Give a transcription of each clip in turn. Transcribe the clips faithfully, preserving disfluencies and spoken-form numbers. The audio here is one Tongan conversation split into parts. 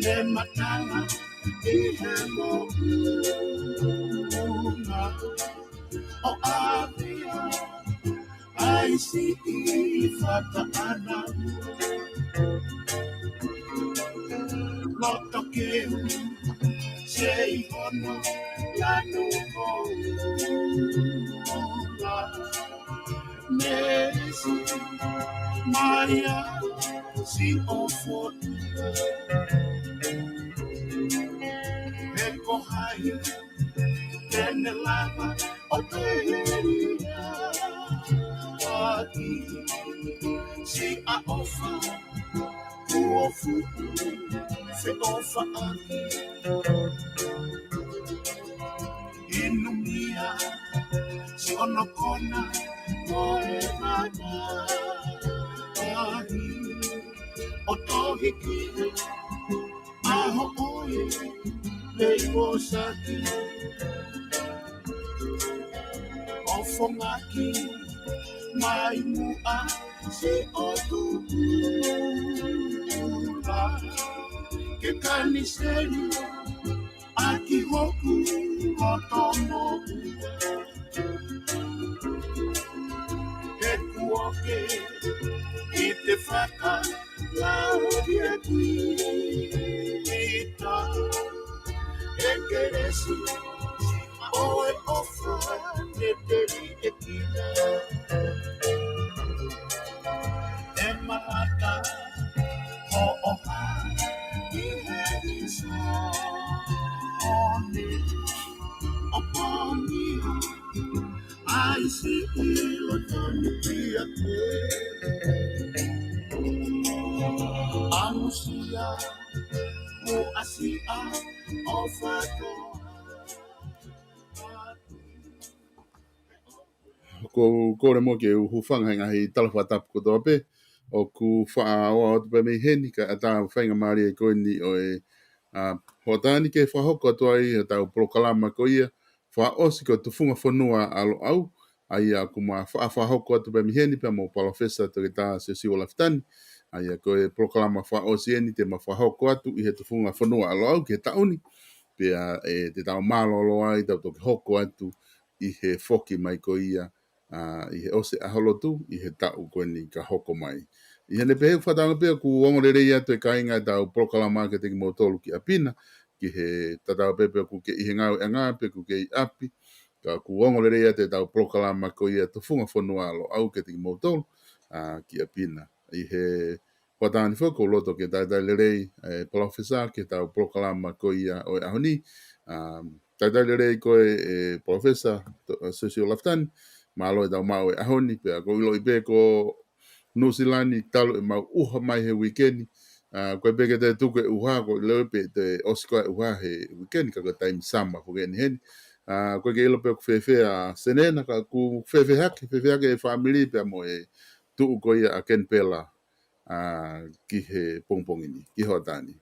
Te matala ʻi he moʻunga ʻo ʻAvea, ʻa e siʻi fakaʻana. Loto keu, sei hono lanu moʻunga. Meesi mai ʻa siʻo foʻi. He ko hai te ne lava ʻo telia ʻaki siʻa ʻofa kuo fuʻu feʻofaʻaki. Inumia siʻono kona mo e mata ahi ʻo tohiki ʻa hoʻo ʻi lei vosaki. ʻO fongaki mai muʻa siʻo tupula ke kaniseli ʻaki hoku loto moʻua. He kuo ke ʻi te fakalau ki he kuita ʻe kelesi ʻo e ʻofa te teli e kina. E malata hoʻo ha ʻi he iso ʻo ne ʻo pāngia ʻa e siʻi loto ni kia koe. ʻAmusia mo ʻasia ʻo fato. Ko u kole mo ke u hūfanga he ngaahi tala fakatapu kotoa pē ʻoku faʻa ʻoatu pē mei heni, kae ʻatā e faingamālie ko eni ʻo e, ʻa, hoʻatā ni ke fakahoko atu ai ʻetau polokalama ko ia fakaʻosi ko e Tufunga Fonua ʻa Loʻau, ʻa ia ʻoku ma faʻa fakahoko atu pē mei heni pea mo Palōfesa Toketā Siosiua Lafitani. ʻA ia ko e polokalama fakaʻosi eni te ma fakahoko atu ʻi he Tufunga Fonua ʻa Loʻau ki he taʻu ni. Pea, ʻe, te tau mālōlō ai, tau toki hoko atu ʻi he foki mai ko ia, ʻa, ʻi he ʻosi e ʻaho lotu, ʻi he taʻu ko eni ka hoko mai. ʻI heʻene pehē, ʻoku fakatauange pē ʻoku ongo lelei atu e kāinga ʻetau polokalama kiate kimoutolu ki ʻapi na, ki he tatau pē pe ʻoku ke ʻi he ngāueʻanga pe ʻoku ke ʻi ʻapi, ka ʻoku ongo lelei atu ʻetau polokalama ko ia Tufunga Fonua ʻa Loʻau kiate kimoutolu, ʻa, ki ʻapi na. ʻI he hoʻatā ni foki ʻoku ou loto ke talitali lelei, ʻe, Palōfesa ki heʻetau polokalama ko ia ʻo e ʻaho ni. ʻA, talitali lelei koe, ʻe, Palōfesa To-, ʻa, Siosiua Lafitani, mālō ʻetau maʻu e ʻaho ni, pea ʻoku ou ʻiloʻi pē ko Nuʻusila ni talu ʻemau ʻuha mai he uike ni. ʻA, ko e pē ke te tuku e ʻuha, ko e leo pē te ʻosi ko e ʻuha he uike ni, ka ko e taimi summer foki eni heni. ʻA, ko e ke ʻilo pē ʻoku fēfē ʻa Senena, ka ʻoku fēfē hake, fēfē hake e fāmili pea mo e tuʻu ko ia ʻa Kenipela, ʻa, ki he pongipongi ni, ki hoʻatā ni.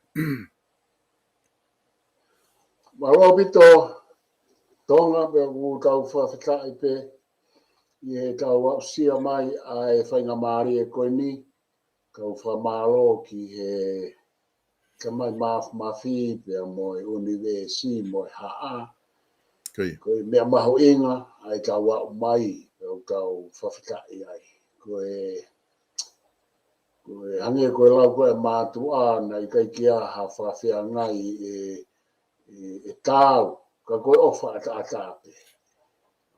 Mālō ʻaupito Tonga, pea ʻoku tau fakafetaʻi pē ʻi heʻetau aʻusia mai ʻa e faingamālie ko eni, kau fakamālō ki he Tamai Māfimafi pea mo e ʻunivēsi mo e haʻa. Ko ia. Ko e meʻa mahuʻinga ʻa ʻetau aʻu mai, pea ʻoku tau fakafetaʻi ai. Ko e, ko e hangē ko e lau ko e mātuʻa, naʻe ʻikai ke ʻi ai ha fakafeangai ʻe, ʻe, ʻe taau, ka ko e ʻofa ʻataʻatā pē.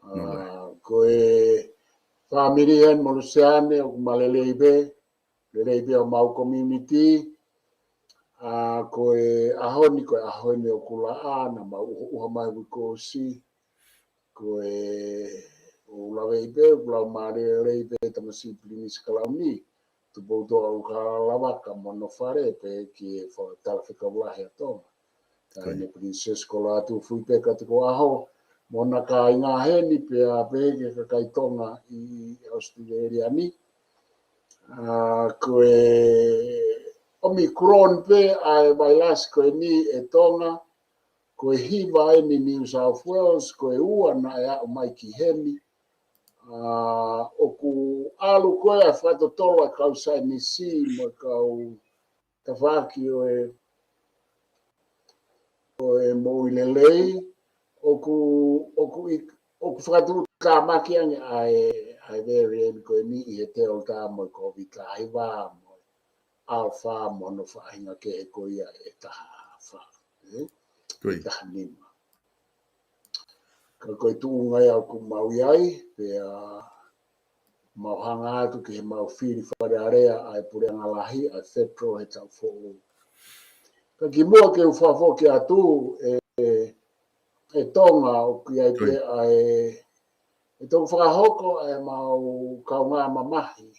ʻA, ko e fāmili ʻeni mo Luseane, ʻoku ma lelei pē, lelei pē homau community. ʻA, ko e ʻaho ni, ko e ʻaho eni ʻoku laʻā, naʻa mau ʻuha, ʻuha mai uike kuo ʻosi. Ko e, ʻoku ou laveʻi pē, ʻoku laumālie lelei pē tamasiʻi Pilinisi Kalauni, Tupoutoʻa ʻUlukālala Vaka mo hono fale pea ki he fa-, Talafekau Lahi ʻa Tonga. Taʻahine Pilinisesi Kolātūfuipeka Tukuʻaho, mo hona kāinga heni pea pehē ki he kakai Tonga ʻi, ʻi ʻAositelēlia ni. ʻA, ko e Omicron pē ʻa e vailasi ko eni ʻe Tonga, ko e hiva ʻeni New South Wales, ko e ua naʻe aʻu mai ki heni. ʻA, ʻoku ʻalu ko ē ʻa e fakatotolo ʻa e kau saienisi mo e kau tafaʻaki ʻo e e moʻui lelei, ʻoku, ʻoku, ʻoku fakatuʻutāmaki ange ʻa e, ʻa e variant ko eni ʻi he Delta mo e Covid taha hiva mo e Alpha mo hono faʻahinga kehe ko ia ʻe taha fā, ē? Ko ia. Taha nima. Ka ko e tuʻunga ia ʻoku mau ʻi ai, pea mau hanga atu ki heʻemau fili Fale Alea ʻa e Puleʻanga Lahi, ʻa e federal he taʻu foʻou. Ka kimuʻa ke u fakafoki atu, ē, ʻe Tonga, ʻoku ʻi ai pē ʻa e, ʻe toki fakahoko ʻa ʻemau kaungā mamahi,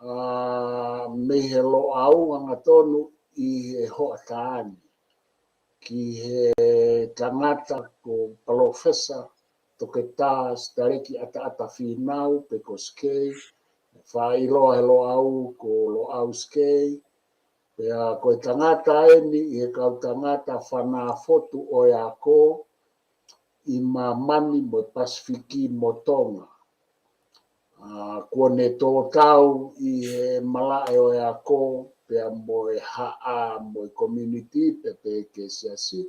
ʻa, mei he Loʻau angatonu ʻi he hoʻatā ni ki he tangata ko Palōfesa Toketā Sitaleki ʻAtaʻata Fīnau pe ko Skei, faʻa ʻiloa he Loʻau ko Loʻau Skei, pea ko e tangata eni ʻi he kau tangata fanā fotu ʻo e ako ʻi māmani mo e Pasifiki mo Tonga. ʻA, kuo ne tō tau ʻi he malaʻe ʻo e ako, pea mo e haʻa, mo e community, pea pehē ki he siasi,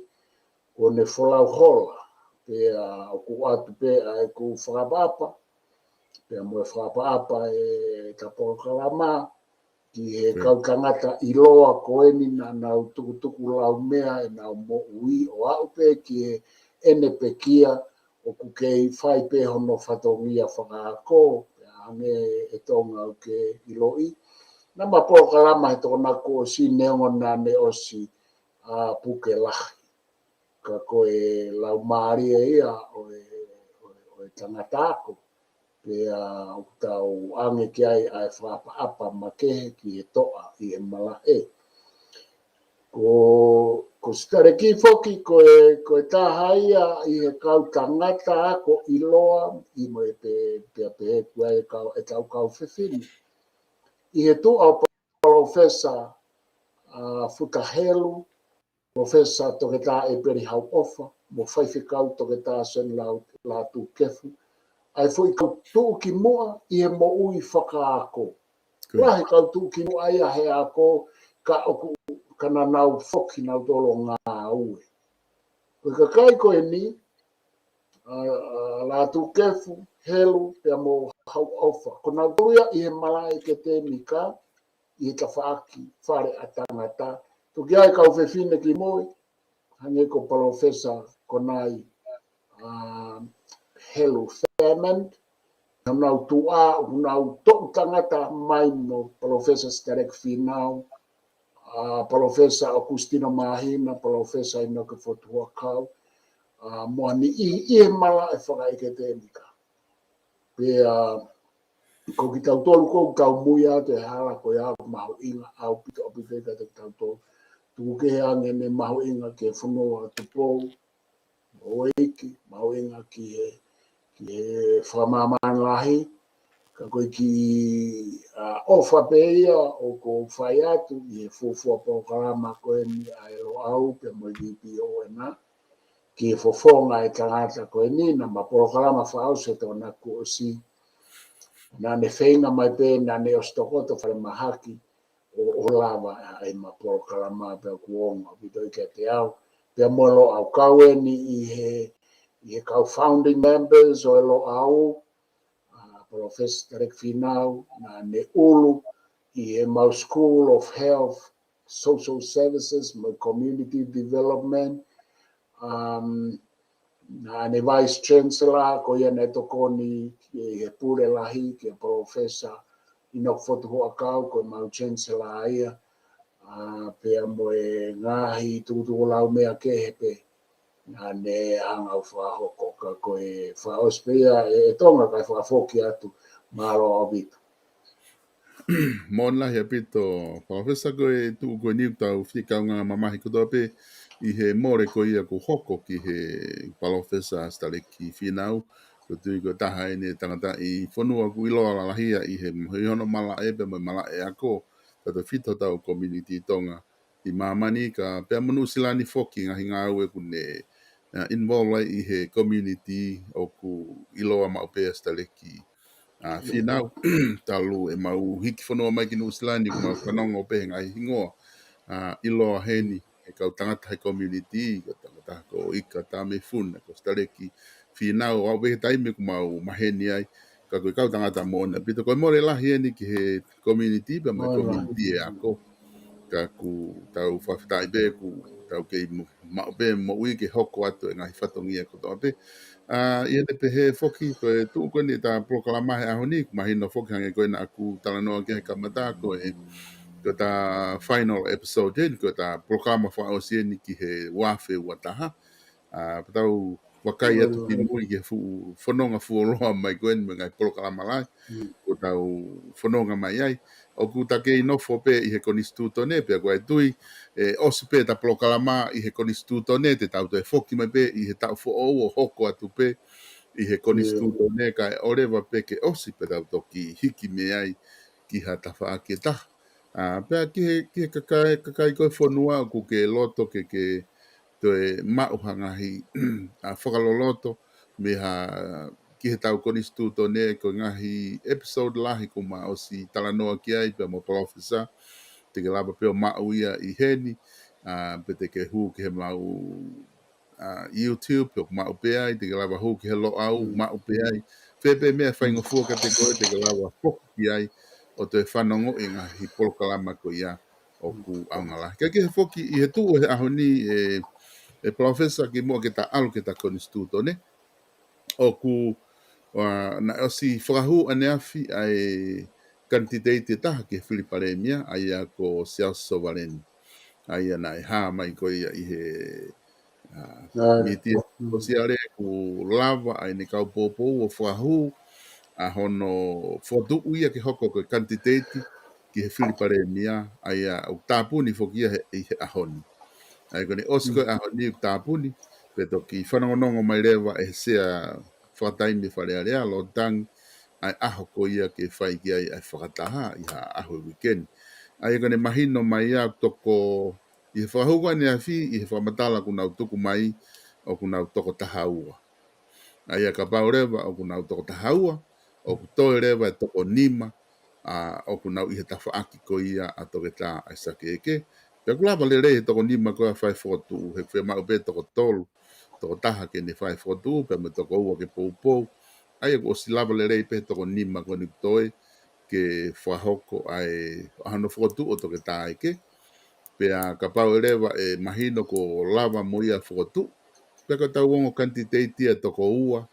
kuo ne folau hola, pea ʻoku ʻoatu pē ʻa ʻeku fakaʻapaʻapa, pea mo e fakaʻapaʻapa ʻeta polokalama, ki he kau tangata ʻiloa ko eni naʻa nau tukutuku laumea ʻenau moʻui ʻo aʻu pē ki heʻene pekia ʻoku kei fai pē hono fatongia fakaako, pea hangē ʻe Tonga ʻoku ke ʻiloʻi. Naʻa ma polokalama he Tokonaki kuo ʻosi neongo naʻa ne ʻosi, ʻa, puke lahi. Ka ko e laumālie ia ʻo e, ʻo e, ʻo e tangata ako. Pea ʻoku tau ʻange ki ai ʻa e fakaʻapaʻapa makehe ki he toʻa ʻi he malaʻe. Ko, ko Sitaleki foki ko e, ko e taha ia ʻi he kau tangata ako ʻiloa ʻi mo e pe, pea pehē ki ai kau, ʻetau kau fefine. ʻI he tuʻa ʻo Palōfesa, ʻa, Futa Helu, Palōfesa Toketā ʻEpeli Hauʻofa, mo Faifekau Toketā Soni Lau-, Lātūkefu, ʻa e foʻi kau tuʻukimuʻa ʻi he moʻui fakaako. Lahi kau tuʻukimuʻa ia he ako, ka ʻoku, ka naʻa nau foki nautolu ʻo ngāue. Ko e kakai ko eni, ʻa, ʻa, Lātūkefu, Helu, pea mo Hauʻofa. Ko nautolu ia ʻi he malaʻe ʻekatēmika, ʻi he tafaʻaki fale ʻa tangata. Toki ʻi ai e kau fefine kimui, hangē ko Palōfesa Konai, ʻa, Helu Fairman, naʻa nau tuʻa, ʻoku nau toʻu tangata mai mo Palōfesa Sitaleki Fīnau, ʻa, Palōfesa ʻOkusitino Māhina, Palōfesa ʻInoke Fotu Huʻakau, ʻa, mo ʻeni ʻi, ʻi he malaʻe fakaʻekatēmika. Pea, ko kitautolu ʻoku tau muimui atu he hala ko ia ʻoku mahuʻinga ʻaupito ʻaupito kiate kitautolu. Tuku kehe ange ʻene mahuʻinga ki he fonua Tupou, ʻo ʻEiki, mahuʻinga ki he, ki he fakamāmani lahi, ka ko e kiʻi, ʻa, ʻofa pē ia ʻoku ou fai atu ʻi he fuofua polokalama ko eni ʻa e Loʻau pea mo e VPO ena, ki he fofonga e tangata ko eni, naʻa ma polokalama fakaʻosi he Tokonaki kuo ʻosi. Naʻa ne feinga mai pē, naʻa ne ʻosi tokoto falemahaki ʻo, ʻo lava ʻa ʻema polokalama pea kuo ongo ʻaupito ia kiate au. Pea mo e Loʻau kau eni ʻi he, ʻi he kau founding members ʻo e Loʻau, ʻa, Palōfesa Sitaleki Fīnau, naʻa ne ʻulu ʻi heʻemau School of Health, Social Services, mo e Community Development. Um, naʻa ne Vice Chancellor, ko ia naʻe tokoni ʻi he pule lahi kia Palōfesa ʻInoke Fotu Huʻakau, ko ʻemau Chancellor ia, ʻa, pea mo e ngaahi tukutuku laumea kehe pē naʻa ne hanga ʻo fakahoko, ka ko e fakaʻosi pē ia ʻe, ʻe Tonga kae fakafoki atu, mālō ʻaupito. Moʻoni lahi ʻaupito, Palōfesa, ko e tuʻu ko eni ʻoku tau fie kaungā mamahi kotoa pē ʻi he mole ko ia kuo hoko ki he Palōfesa Sitaleki Fīnau, ʻoku ou tui ko e taha eni e tangataʻi fonua ʻoku ʻiloa lalahi ia ʻi he, ʻi hono malaʻe pea mo e malaʻe ako, tautefito hotau community Tonga ʻi māmani ka pea mo Nuʻusila ni foki ngaahi ngāue ʻoku ne, ʻa, involve ai ʻi he community ʻoku ʻiloa maʻu pē ʻa Sitaleki, ʻa, Fīnau, talu ʻemau hiki fonua mai ki Nuʻusila ni ʻoku mau fanongo pē he ngaahi hingoa, ʻa, ʻiloa heni. kau tangata he community, ko e tangata ko Ika Tamefuna, ko Staleki Finau, ʻo aʻu pē ki he taimi ʻoku mau maheni ai, ka ko e kau tangata moʻoni ʻaupito. Ko e mole lahi eni ki he community, pea mo e community ʻe ako. Ka ʻoku tau fakafetaʻi pē, ʻoku tau kei mo-, maʻu pē moʻui ke hoko atu e ngaahi fatongia kotoa pē. ʻA, ʻi heʻene pehē foki, ko e tuʻu ko eni ʻeta polokalama he ʻaho ni, ʻoku mahino foki hangē ko ena ʻoku talanoa ki ai he kamata, ko e, ko ʻeta final episode eni, ko ʻeta polokalama fakaʻosi eni ki he ua afe ua taha. ʻA, pea tau vakai atu ki mui ki he fuʻu fononga fuoloa mai ko eni mo e ngaahi polokalama lahi, ʻoku tau fononga mai ai. ʻOku ta kei nofo pē ʻi he konisitūtone, pea ko e tui, ʻe ʻosi pē ʻeta polokalama ʻi he konisitūtone, te tau toe foki mai pē ʻi he taʻu foʻou ʻo hoko atu pē ʻi he konisitūtone, kae ʻoleva pē ke ʻosi pē tau toki hiki mei ai ki ha tafaʻaki ʻe taha. ʻA, pea ki he, ki he kakai, kakai ko e fonua ʻoku ke loto ke, ke toe maʻu ha ngaahi, ʻa, fakaloloto, mei ha, ki he tau konisitūtone, ko e ngaahi episode lahi ʻoku ma ʻosi talanoa ki ai, pea mo Palōfesa, te ke lava pē ʻo maʻu ia ʻi heni, ʻa, pe te ke hū ki he mau, ʻa, YouTube, ʻoku maʻu pē ai, te ke lava hū ki he Loʻau, maʻu pē ai. Fē pē meʻa faingofua kiate koe, te ke lava foki ki ai, ʻo toe fanongo ʻi he ngaahi polokalama ko ia ʻoku ʻaonga lahi. Kae kehe foki ʻi he tuʻu he ʻaho ni ʻe, ʻe Palōfesa kimuʻa ke ta ʻalu ki heʻeta konisitūtone. ʻOku, ʻa, naʻe ʻosi fakahū ʻaneafi ʻa e kanititeiti ʻe taha ki he fili palēmia, ʻa ia ko Siaosi Sovaleni. ʻA ia naʻe hā mai ko ia ʻi he, ʻa, mītia sōsiale ʻoku lava ʻa ʻene kau poupou ʻo fakahū ʻa hono fokotuʻu ia ke hoko ko e kanititeiti ki he fili palēmia, ʻa ia ʻoku tāpuni foki ia he, ʻi he ʻaho ni. ʻA ia ko ʻene ʻosi ko e ʻaho ni ʻoku tāpuni, pea toki fanongonongo mai leva ʻe he sea fakataimi Fale Alea, Lord Tangi, ʻa e ʻaho ko ia ke fai ki ai ʻa e fakataha ʻi ha ʻaho ʻi he weekend. ʻA ia ko ʻene mahino mai ia ʻoku toko, ʻi he fakahū ko ʻaneafi, ʻi he fakamatala ʻoku nau tuku mai, ʻoku nau toko taha ua. ʻA ia kapau leva ʻoku nau toko taha ua, ʻoku toe leva e toko nima, ʻa, ʻoku nau ʻi he tafaʻaki ko ia ʻa Toketā ʻAisake Eke. Pea ʻoku lava lelei he toko nima ko ia fai fokotuʻu, he ʻoku fiemaʻu pē toko tolu, toko taha ke ne fai fokotuʻu, pea mo e toko ua ke poupou. ʻA ia kuo ʻosi lava lelei pē he toko nima ko eni ʻoku toe, ke fakahoko ʻa e, ʻa hono fokotuʻu ʻo Toketā Eke. Pea kapau ʻe leva ʻe mahino kuo lava mo ia fokotuʻu, pea ko ʻetau ongo kanititeiti ʻe toko ua.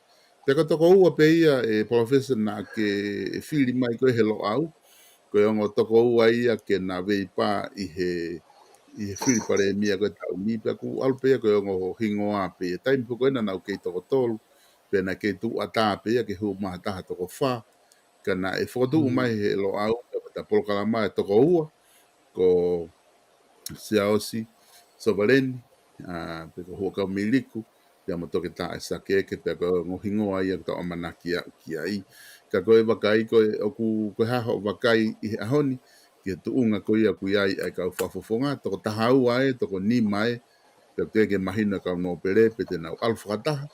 Pea ko e toko ua pē ia ʻe Palōfesa naʻa ke fili mai ko ē he Loʻau, ko e ongo toko ua ia ke na veipā ʻi he, ʻi he fili palēmia ko e taʻu ni, pea ʻoku ʻalu pē ia ko e ongo hingoa pē ia. Taimi pē ko ē naʻa nau kei toko tolu, pea naʻe kei tuʻu ʻatā pē ia ke hū mai ha taha toko fā, ka naʻe fokotuʻu mai he Loʻau, pea ko ʻeta polokalama ʻe toko ua, ko Siaosi Sovaleni, ʻa, pe ko Huʻakavameiliku, pea mo Toketā ʻAisake Eke, pea ko e ongo hingoa ia ʻoku tau ʻamanaki aʻu ki ai. Ka ko e vakai ko ē ʻoku, ko e hā hoʻo vakai ʻi he ʻaho ni, ki he tuʻunga ko ia ʻoku ʻi ai ʻa e kau fakafofonga, toko taha ua ē, toko nima ē, pea ʻoku teʻeki ke mahino e kau nōpele, pe te nau ʻalu fakataha,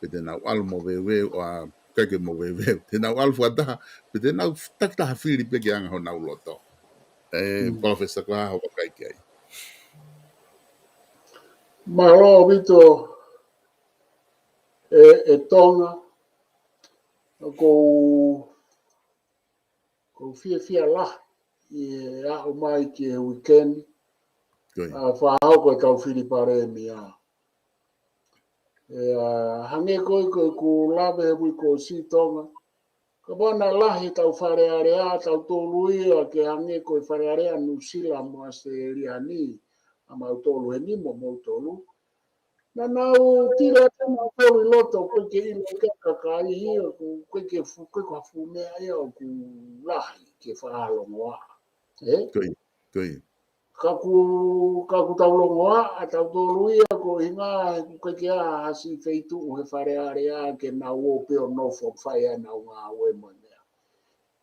pe te nau ʻalu moveuveu, ʻa, ʻikai ke moveuveu, te nau ʻalu fakataha, pe te nau takitaha fili pē ke anga honau loto. ʻE, Palōfesa, ko e hā hoʻo vakai ki ai? Mālō ʻaupito, ʻe, ʻe Tonga, ʻoku ou, ʻoku ou fiefia lahi ʻi he aʻu mai ki he weekend, ʻa, fakahoko e kau fili palēmia. ʻE, ʻa, hangē ko ē ko ʻeku lave he uike kuo ʻosi, Tonga, kapau naʻe lahi e kau Fale Alea, tautolu ia ke hangē ko e Fale Alea Nuʻusila mo ʻAositelēlia ni, ʻa mautolu heni mo moutolu. Naʻa nau tila ʻe mautolu ʻi loto, ʻoku ʻikai ke ʻilo ʻe he kakai ia, ʻoku ʻikai ke fu-, ʻikai ko ha fuʻu meʻa ia ʻoku lahi ke fakalongoaʻa. Ē? Ko ia, ko ia. Ka ʻoku, ka ʻoku tau longoaʻa tautolu ia ko e ʻuhinga he ʻoku ʻikai ke ʻi ai ha siʻi feituʻu he Fale Alea ke nau ō pē ʻo nofo fai ʻenau ngāue mo e meʻa.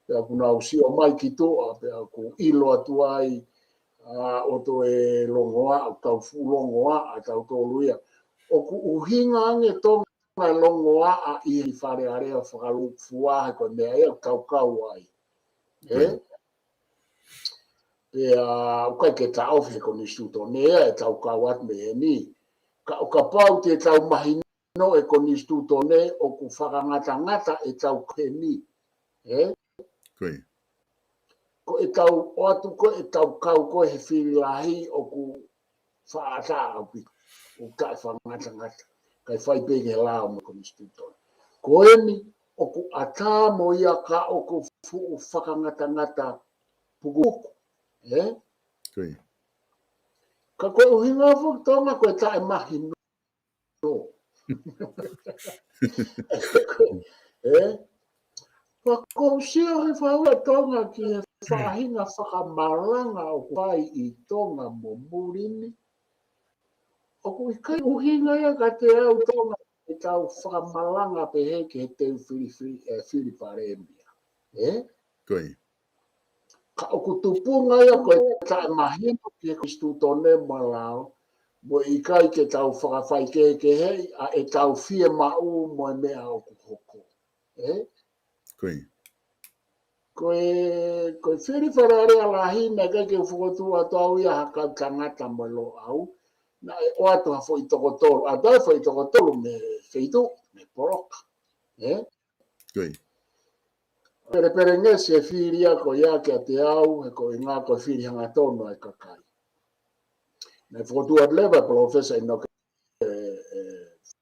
Pea ʻoku nau sio mai ki tuʻa, pea ʻoku ʻilo atu ai, ʻa, ʻo toe longoaʻa, kau fuʻu longoaʻa tautolu ia. ʻOku ʻuhinga ange Tonga e longoaʻa ʻi he Fale Alea fakalūkufua he ko e meʻa ia ʻoku tau kau ai. Ē? Pea ʻoku ʻikai ke taʻofi he konisitūtone ia ʻetau kau atu mei heni. Ka ʻo kapau te tau mahino e konisitūtone ʻoku fakangatangata ʻetau kau heni. Ē? Ko ē. Ko ʻetau ʻoatu ko ē ʻetau kau ko ē he fili lahi ʻoku faʻa ʻatā ʻaupito. ʻOku taʻefakangatangata. Kae fai pē ki he lao mo e konisitūtone. Ko eni ʻoku ʻatā mo ia ka ʻoku fuʻu fakangatangata pukupuku. Ē? Ko ē. Ka ko e ʻuhinga foki Tonga ko e taʻemahino. Ē? Pea ʻoku ou sio he faʻahinga Tonga ki he faʻahinga fakamalanga ʻoku fai ʻi Tonga mo muli ni. ʻOku ʻikai ʻuhinga ia kiate au Tonga ʻetau fakamalanga pehē ki he teu fili, fili, ē, fili palēmia. Ē? Ko ē. Ka ʻoku tupunga ia ko e taʻemahino ki he konisitūtone mo e lao, mo e ʻikai ke tau fakafaikehekeheʻi ʻa ʻetau fiemaʻu mo e meʻa ʻoku hoko. Ē? Ko ē. Ko e, ko e fili Fale Alea lahi naʻe ʻikai ke u fokotuʻu atu au ia ha kau tangata mo e Loʻau, naʻe ʻoatu ha foʻi toko tolu, ʻoatu ha foʻi toko tolu mei he feituʻu, mei he poloka. Ē? Ko ē. Pelepelengesi e fili ia ko ia kiate au, he ko e ʻuhinga ko e fili hangatonu ʻa e kakai. Naʻe fokotuʻu atu leva ʻe Palōfesa ʻInoke, ē, ē,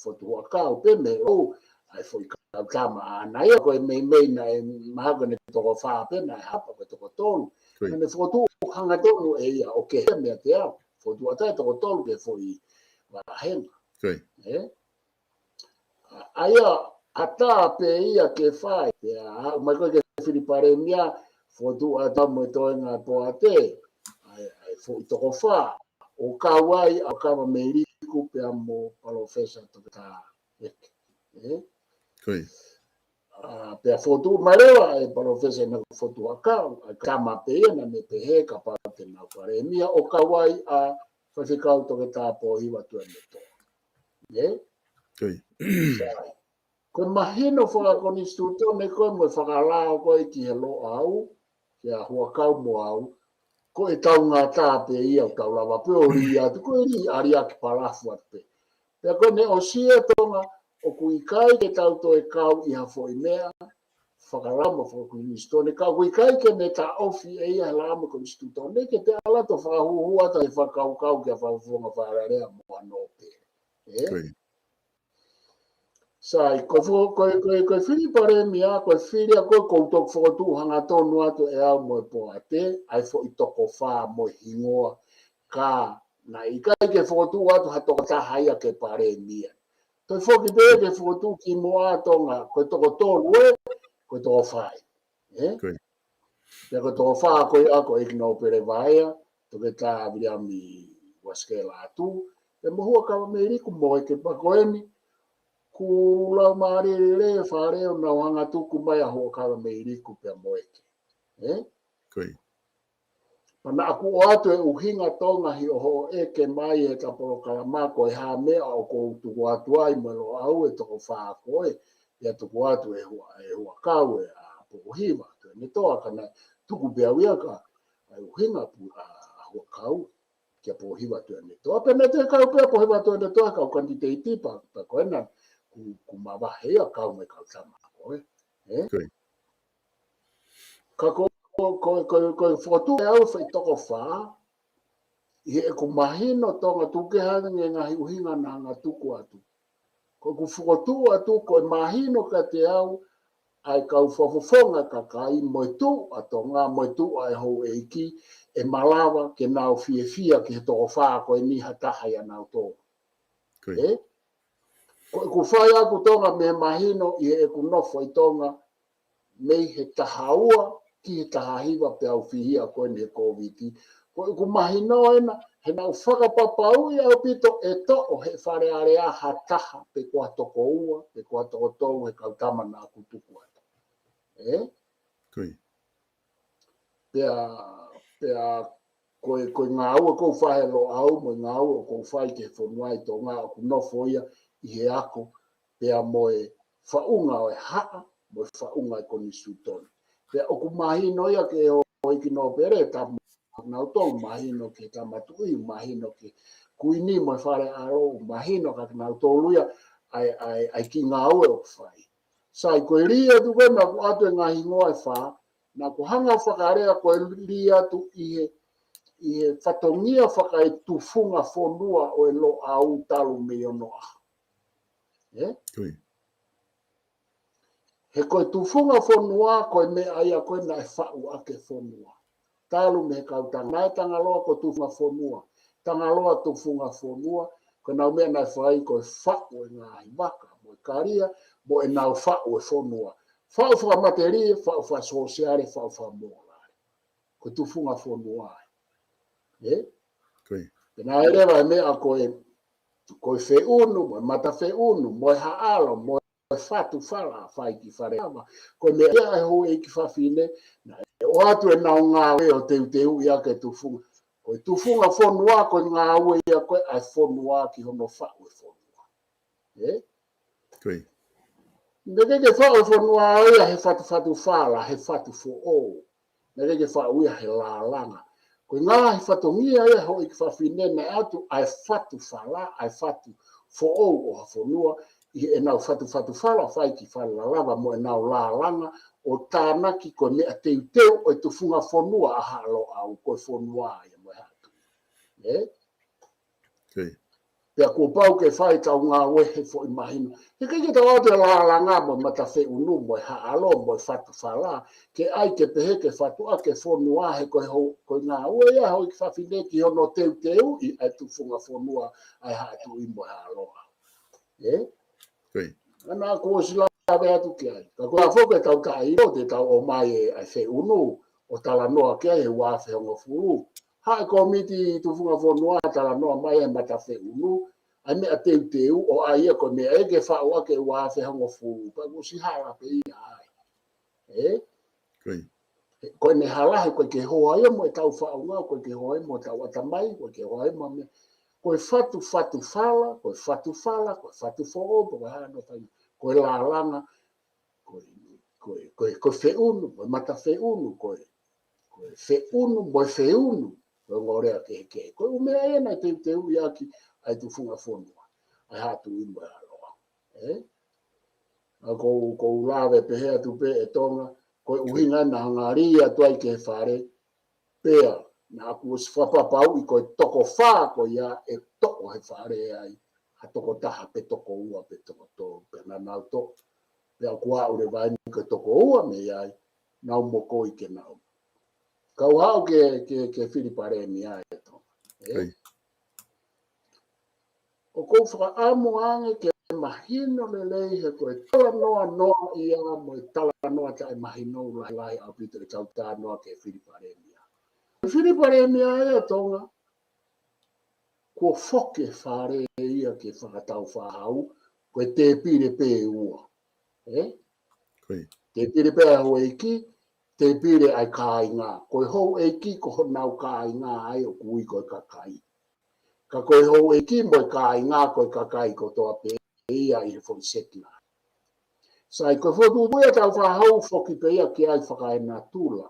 Fotu Huʻakau pē mei Loʻau, ʻa e foʻi kau tama ʻaʻana ia ko e meimei naʻe mahalo ko ʻene toko fā pē naʻe hapa ko e toko tolu. Ko ē. Naʻe fokotuʻu hangatonu ʻe ia ʻo kehe meiate au. Fokotuʻu atu e toko tolu ki he foʻi vāhenga. Ko ē. Ē? ʻA ia, ʻatā pē ia ke fai, pea haʻu mai ko ē ki he fili palēmia, fokotuʻu atu mo e toenga poate, ʻa e, ʻa e foʻi toko fā, ʻo kau ai ʻa Huʻakavameiliku pea mo Palōfesa Toketā Eke. Ē? Ko ē. ʻA, pea fokotuʻu mai leva ʻe Palōfesa ʻInoke Fotu Huʻakau, ʻa e tama pē ia naʻa ne pehē kapau te nau palēmia, ʻo kau ai ʻa Faifekau Toketā Pōhiva Tuʻianetomai. Ē? Ko ē. Sai. Ko e mahino fakakonisitūtone ko ē mo e fakalao ko ē ki he Loʻau, kia Huʻakau mo au, ko ʻetau ngata pē ia ʻoku tau lava pē ʻo lī atu, ko e lī ʻa liʻaki palafu atu pē. Pea ko ʻene ʻosi ʻa Tonga, ʻoku ʻikai ke tau toe kau ʻi ha foʻi meʻa, fakalao mo fakakonisitūtone, ka ʻoku ʻikai ke ne taʻofi ʻe ia he lao mo e konisitūtone, ke te ala to fakahūhū atu he fakakaukau kia Fakafofonga Fale Alea mo hono pele. Ē? Ko ē. Sai, ko e fo-, ko e, ko e, ko e fili palēmia, ko e fili ia ko ē ʻoku ou toki fokotuʻu hangatonu atu ʻe au mo e poate, ʻa e foʻi toko fā mo e hingoa, ka naʻe ʻikai ke fokotuʻu atu ha tokotaha ia ke palēmia. Toe foki pē ke fokotuʻu kimuʻa Tonga, ko e toko tolu ē, ko e toko fā ē. Ē? Ko ē. Pea ko e toko fā ko ia ko e ʻEiki Nōpele Vaea, Toketā Viliami Uasikela Atu, pea mo Huʻakavameiliku mo ʻEke. Pea ko eni, kuo laumālie lelei e Fale ʻo nau hanga ʻo tuku mai ʻa Huʻakavameiliku pea mo ʻEke. Ē? Ko ē. Pea naʻa ku ʻoatu e ʻuhinga Tonga ʻi hoʻo ʻeke mai he ta polokalama ko e hā e meʻa ʻoku ou tuku atu ai mo e Loʻau e toko fā ko ē, pea tuku atu ʻe Hua-, ʻe Huʻakau ʻa Pōhiva Tuʻianetoa, ka naʻe tuku pē au ia ka ʻa e ʻuhinga pē ʻa Huʻakau kia Pōhiva Tuʻianetoa. Pea naʻe toe kau pē ʻa Pōhiva Tuʻianetoa he kau kanititeiti pea, pea ko ena kuo, kuo mavahe ia kau mo e kau tama ko ē. Ē? Ko ē. Ka ko, ko, ko, ko, ko e fokotuʻu ʻe au e foʻi toko fā, ʻi heʻeku mahino Tonga, tuku kehe ange e ngaahi ʻuhinga naʻa ku tuku atu. Ko ʻeku fokotuʻu atu ko e mahino kiate au ʻa e kau fakafofonga kakai mo e tuʻu ʻa Tonga, mo e tuʻu ʻa e houʻeiki, ʻe malava ke nau fiefia ki he toko fā ko eni ha taha ʻia nautolu. Ko ē. Ē? Ko ʻeku fai ʻaku Tonga mei he mahino ʻi heʻeku nofo ʻi Tonga, mei he taha ua ki he taha hiva peau fihia ko eni he Kōviti. Ko ʻeku mahino ena, he naʻa ku fakapapauʻi ʻaupito ʻe toʻo he Fale Alea ha taha pe ko ha toko ua, pe ko ha toko tolu he kau tama naʻa ku tuku atu. Ē? Ko ē. Pea, pea ko e, ko e ngāue ʻoku ou fai he Loʻau, mo e ngāue ʻoku ou fai ki he fonua ʻi Tonga ʻoku nofo ia ʻi he ako, pea mo e faʻunga ʻo e haʻa, mo e faʻunga ʻo e konisitūtone. Pea ʻoku mahino ia ki he houʻeiki nōpele, ta mo kinautolu, mahino ki he Tama Tuʻi, mahino ki he Kuini mo e Fale ʻAlo, mahino kia kinautolu ia ʻa e, ʻa e, ʻa e kiʻi ngāue ʻoku fai. Sai, ko e lī atu ko ē naʻa ku ʻoatu e ngaahi hingoa ʻe fā, naʻa ku hanga ʻo fakalea ko e lī atu ʻi he, ʻi he fatongia fakaetufunga fonua ʻo e Loʻau talu mei onoʻaho. ʻE? He ko e tufunga fonua, ko e meʻa ia ko ē naʻe faʻu ʻaki e fonua. Talu mei he kau Tanga-, naʻe Tangaloa ko e tufunga fonua. Tangaloa tufunga fonua, ko ʻenau meʻa naʻe fai ko e faʻu e ngaahi vaka, mo e kalia, mo ʻenau faʻu e fonua. Faʻu fakamatelie, faʻu fakasōsiale, faʻu fakamōlale. Ko e tufunga fonua. ʻE? Pea naʻe leva e meʻa ko e, ko e feʻunu, mo e mata feʻunu, mo e haʻalo, mo e fatu fala, fai ki fale lava. Ko e meʻa ia ʻa e houʻeiki fafine, naʻe ʻoatu ʻenau ngāue ʻo teuteuʻi ʻaki e tufunga. Ko e tufunga fonua, ko e ngāue ia ko ē ʻa e fonua ki hono faʻu e fonua. ʻE? Naʻe ʻikai ke faʻu e fonua ia he fatufatu fala, he fatu foʻou. Naʻe ʻikai ke faʻu ia he lālanga. Ko e ngaahi fatongia ia houʻeiki fafine naʻe ʻoatu ʻa e fatu fala, ʻa e fatu foʻou ʻo ha fonua, ʻi heʻenau fatufatu fala fai ki fale lava mo ʻenau lālanga ʻo tānaki ko e meʻa teuteu ʻo e tufunga fonua ʻa Haʻa Loʻau, ko e fonua ia mo e Haʻa Tuʻi. ʻE? Pea kuo pau ke fai ʻetau ngāue he foʻi mahino. He ʻikai ke tau ʻoatu e lālanga mo e mata feʻunu mo e haʻalo mo e fatu fala, ke ʻai ke pehē ke fatu ʻaki e fonua he ko e hou-, ko e ngāue ia houʻeiki fafine ki hono teuteuʻi ʻa e tufunga fonua ʻa e Haʻa Tuʻi mo e Haʻa Loʻau. ʻE? ʻA ia naʻa ku ʻosi lave atu ki ai. Ka ko e ʻaho foki ʻe tau taʻeʻilo, te tau ʻomai e, ʻa e feʻunu, ʻo talanoa ki ai he ua afe hongofulu. Haʻu e kōmiti tufunga fonua, talanoa mai e mata feʻunu, ʻa e meʻa teuteu, ʻo ʻai ia ko e meʻa ʻe ke faʻu ʻaki e ua afe hongofulu, pea kuo ʻosi hala pē ia ai. ʻE? Ko ʻene hala he ʻoku ʻikai ke hoa ia mo ʻetau faʻunga, ʻoku ʻikai ke hoa ia mo ʻetau ʻatamai, ʻoku ʻikai ke hoa ia mo e meʻa. Ko e fatu, fatu fala, ko e fatu fala, ko e fatu foʻou, ko e hano fai, ko e lālanga, ko e, ko e, ko e, ko e feʻunu, ko e mata feʻunu, ko e, ko e feʻunu, mo e feʻunu, ko e ngaahi lea kehekehe. Ko e ʻū meʻa ia naʻe teuteuʻi ʻaki ʻa e tufunga fonua, ʻa e Haʻa Tuʻi mo e Haʻa Loʻau. ʻE? ʻA ia ko u, ko u lave pehē atu pē ʻe Tonga, ko e ʻuhinga naʻa ku hanga ʻo lī atu ai ki he fale, pea naʻa ku ʻosi fakapapauʻi ko e toko fā ko ia ʻe toʻo he fale ai, ha toko taha pe toko ua pe toko tolu, pea naʻa nau toʻo. Pea ʻoku aʻu leva eni ko e toko ua mei ai, nau mokoi ke nau. Kau aʻu ke, ke, ke fili palēmia ʻe Tonga. ʻE? ʻOku ou fakaʻamu ange ke mahino lelei he ko e talanoa noa ia mo e talanoa taʻemahino lahilahi ʻaupito ʻetau talanoa ki he fili palēmia. Fili palēmia ʻe Tonga, kuo foki e fale ia ki he fakatau fāhau, ko e tēpile pē ʻe ua. ʻE? Tēpile pē ʻa e houʻeiki, tēpile ʻa e kāinga. Ko e houʻeiki, ko honau kāinga ai ʻoku ui ko e kakai. Ka ko e houʻeiki mo e kāinga, ko e kakai kotoa pē ia ʻi he foʻi seti lahi. Sai, ko e fokotuʻutuʻu ia ʻetau fāhau foki pē ia ki ai fakaenatula.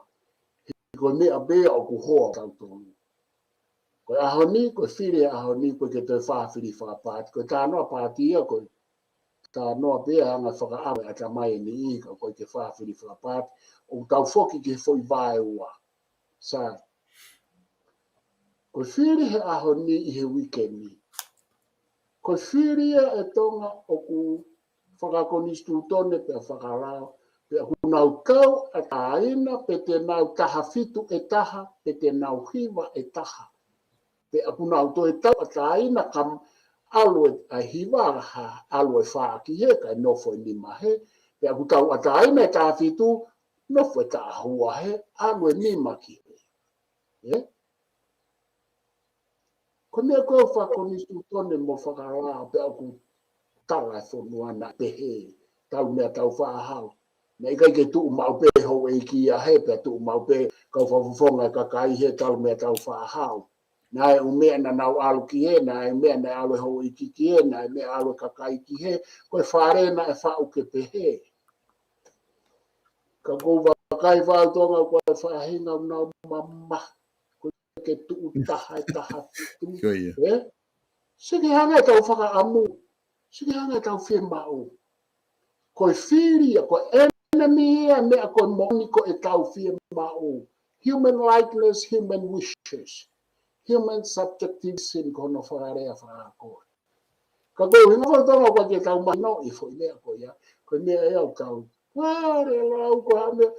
He ko e meʻa pē ia ʻoku hoa ʻo tautolu. Ko e ʻaho ni, ko e fili e ʻaho ni, ko e ke toe fāfili fakapaati. Ko e talanoa paati ia, ko e talanoa pē ia ʻa e anga fakaʻamu ʻa e ʻatamai ʻe niʻihi, ka ko e ke fāfili fakapaati, ʻoku tau foki ki he foʻi vaeua. Sai. Ko e fili he ʻaho ni ʻi he uike ni. Ko e fili ia ʻe Tonga ʻoku fakakonisitūtone pea fakalao, pea ʻoku nau tauʻatāina, pe te nau taha fitu ʻe taha, pe te nau hiva ʻe taha. Pea ʻoku nau toe tauʻatāina ka ʻalu e, ʻa e hiva ha, ʻalu e fā ki hē, kae nofo e nima hē. Pea ʻoku tauʻatāina e taha fitu, nofo e taha ua hē, ʻalu e nima ki hē. ʻE? Ko e meʻa ko ē ʻoku fakakonisitūtone mo fakalao pea ʻoku tala e fonua naʻe pehē, talu meʻatau fāhau. Naʻe ʻikai ke tuʻu maʻu pē houʻeiki ia hē, pea tuʻu maʻu pē kau fakafofonga e kakai hē talu meʻatau fāhau. Naʻe ʻi ai e ʻū meʻa naʻa nau ʻalu ki hē, naʻe ʻi ai e ʻū meʻa naʻe ʻalu e houʻeiki ki hē, naʻe ʻi ai e meʻa ʻalu e kakai ki hē, ko e fale naʻe faʻu ke pehē. Ka ʻoku ou vakai fau Tonga ko e faʻahinga ʻoku nau mamahi. Ko e ke tuʻu taha e taha fitu. Ko ia. Ē? Seke hanga ʻetau fakaʻamu. Seke hanga ʻetau fiemaʻu. Ko e fili ia, ko e enemy ia, meʻa ko e moʻoni ko ʻetau fiemaʻu. Human likeness, human wishes. Human subjectivism ko hono fakalea fakaako. Ka ko e ʻuhinga foki Tonga ʻoku ʻikai ke tau mahinoʻi e foʻi meʻa ko ia. Ko e meʻa ia ʻoku tau. Ua, le lau ko ha meʻa.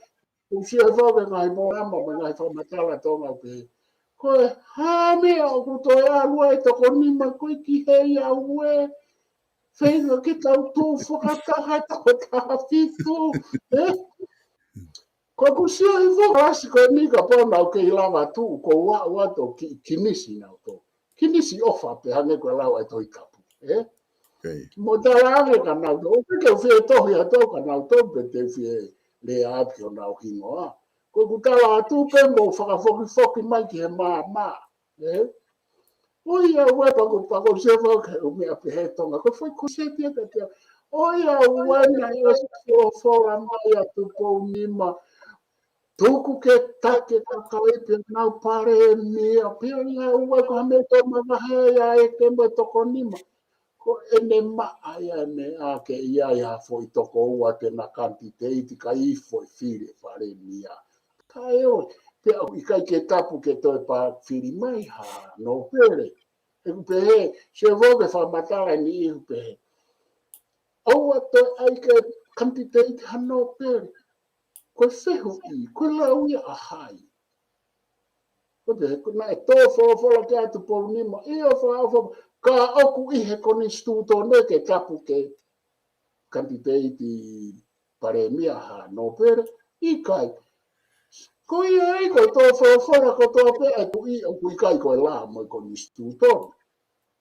ʻOku sio he fau ke ngaahi polokalama, mo e ngaahi fakamatala Tonga pē. Ko e hā meʻa ʻoku toe ʻalu ai e toko nima ko ē ki he ia ue. Feinga ke tau tuʻu fakataha e toko taha fitu. Ē? Ko ʻeku sio he fau kalasi ko eni kapau naʻa nau kei lava tuʻu ko ua ua to ki, kinisi nautolu. Kinisi ʻofa pē hangē ko e lau ʻa e Tohi Tapu. Ē? Mo talaange kia nautolu, ʻoku ʻikai ke u fie tohi atu au kia nautolu pe te u fie lea atu ki honau hingoa. Ko ʻeku tala atu pē mo fakafokifoki mai ki he maama. Ē? ʻOiauē pea ko, pea ko se fau ke u meʻa pehē Tonga. Ko e foʻi koseti ia ka te. ʻOiauē naʻe ʻosi folofola mai ʻa Tupou Nima. Tuku ke taki e kakai pea nau palēmia. Pea ʻoiauē ko ha meʻa ʻoku toe mavahe ai ʻa e ke mo e toko nima. Ko ʻene maʻa ia ʻene ʻā ke ʻi ai ha foʻi toko ua te na kanditeiti kae ifo e fili e palēmia. Kae ʻoua, pea ʻoku ʻikai ke tapu ke toe pā fili mai ha nōpele. ʻEku pehē, se fau ke fakamatala eni ʻeku pehē. ʻOua toe ʻai ke kanditeiti ha nōpele. Ko e fehuʻi, ko e lau ia ʻa hai. Ko te, ko naʻe tō folofola kia Tupou Nima, ʻio fakaʻofa, ka ʻoku ʻi he konisitūtone ke tapu ke kanditeiti palēmia ha nōpele, ʻikai. Ko ia ai ko e tō folofola kotoa pē ʻa e tuʻi ʻoku ʻikai ko e lā mo e konisitūtone.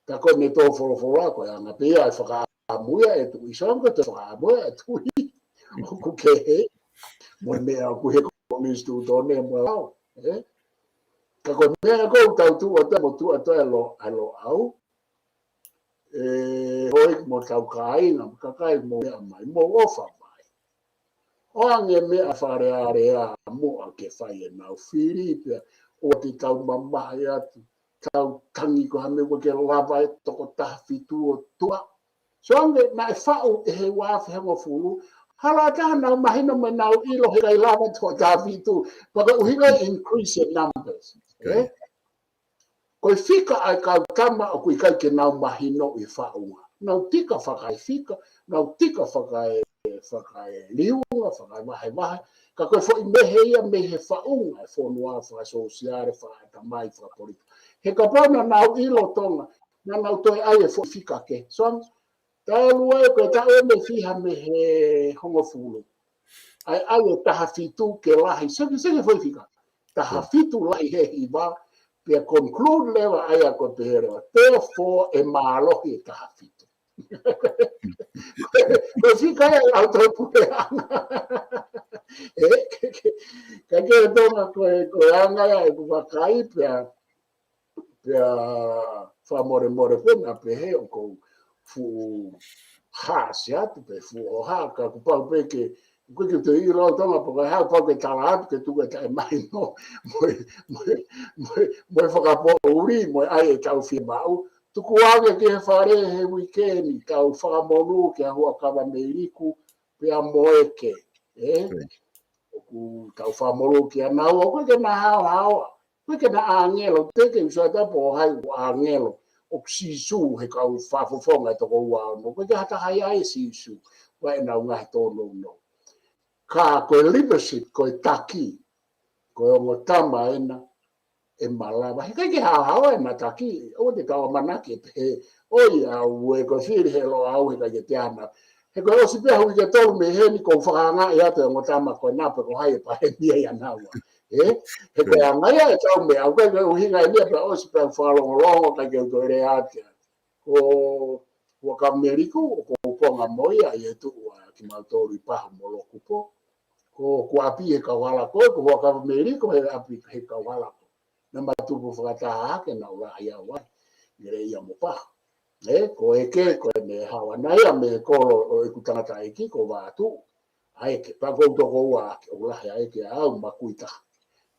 Ka ko ʻene tō folofola ko e anga pē ia e fakaʻamu ia e tuʻi, so ko e tō fakaʻamu ia e tuʻi. ʻOku kehe, mo e meʻa ʻoku he konisitūtone mo e lao, ē? Ka ko e meʻa ko ʻoku tau tuʻu atu mo tuʻu atu e lo, ʻa e Loʻau. Ē, hoi mo tau kāinga, mo kakai mo meʻa mai, mo ʻofa mai. ʻOange meʻa Fale Alea muʻa ke fai ʻenau fili pea ʻoua te tau mamahi atu, tau tangi ko ha meʻa ʻoku ʻikai ke lava e toko taha fitu ʻo tuʻa. So ange naʻe faʻu ʻe he ua afe hongofulu, hala taha nau mahino mo nau ʻilo he ʻikai lava toko taha fitu, pea ko e ʻuhinga increase in numbers. Ē? Ko e fika ʻa e kau tama ʻoku ʻikai ke nau mahinoʻi e faʻunga. Nau tika fakaefika, nau tika fakae, fakaeliunga, fakaevahevahe. Ka ko e foʻi mehe ia mei he faʻunga, e fonua fakasōsiale, fakaʻatamai, fakapolitika. He kapau naʻa nau ʻilo Tonga, naʻa nau toe ʻai e foʻi fika kehe. So, talu ai ko e taʻu ʻe fiha mei he hongofulu. ʻAi, ʻai e taha fitu ke lahi, seke, seke foʻi fika. Taha fitu lahi he hiva, pea conclude leva ʻa ia ko e pehē leva. Therefore, ʻe mālohi e taha fitu. Ko e fika ia ʻa e ʻOtu Puleʻanga. Ē, ke, ke, ka ke Tonga ko e, ko e anga ia ʻeku vakai pea, pea fakamolemole pē naʻa pehē ʻoku ou fuʻu hasi atu pe fuʻu hoha, ka kuo pau pē ke, ʻoku ʻikai ke te ʻilo Tonga pe ko e hā, pau ke tala atu ke tuku e taʻemahino mo e, mo e, mo e, mo e fakapoʻuli, mo e ʻai ʻetau fiemaʻu. Tuku ange ki he fale he uike ni, tau fakamonū ki he Huʻakavameiliku, pea mo ʻEke, ē? ʻOku tau fakamonū kia naua, ʻoku ʻikai ke na haohaoa. ʻOku ʻikai ke na ʻāngelo, te ke usa ta po hai ʻoku ʻāngelo, ʻoku Sīsū he kau fakafofonga e toko ua ono. ʻOku ʻikai ke ha taha ia ʻe Sīsū, ʻoku ʻi ai ʻenau ngaahi tōnounou. Ka ko e leadership, ko e taki, ko e ongo tama ena, ʻe malava. He ʻikai ke haohaoa ʻena taki, ʻoua te tau ʻamanaki ʻe pehē, ʻoiauē ko e fili he Loʻau he ʻikai ke te ana. He ko e ʻosi pē ha uike ʻe tolu mei heni ʻoku ou fakaangaʻi atu e ongo tama ko ena pe ko hai ʻe palēmia ʻia naua. Ē? He ko e anga ia ʻetau meʻa, ʻoku ʻikai ke ʻuhinga eni ia pea ʻosi pē ha fakalongolongo, ʻikai ke u toe lea atu. Ko Huʻakavameiliku, ʻoku ou konga mo ia ʻi he tuʻu ʻa kimautolu ʻi Pahu mo Lokupo. Ko, ko ʻapi he kau hala ko ē, ko Huʻakavameiliku he ʻapi he kau hala ko ē. Naʻa ma tupu fakataha hake naʻa ku lahi au ai, Neleʻia mo Pahu. Ē, ko ʻEke, ko ʻene haʻu ʻana ia mei he kolo ʻo ʻeku tangataʻeiki ko Vātuʻu. ʻA ʻEke, pea ko u toko ua ʻaki, ʻoku lahi ʻa ʻEke ʻa au, ma kui taha.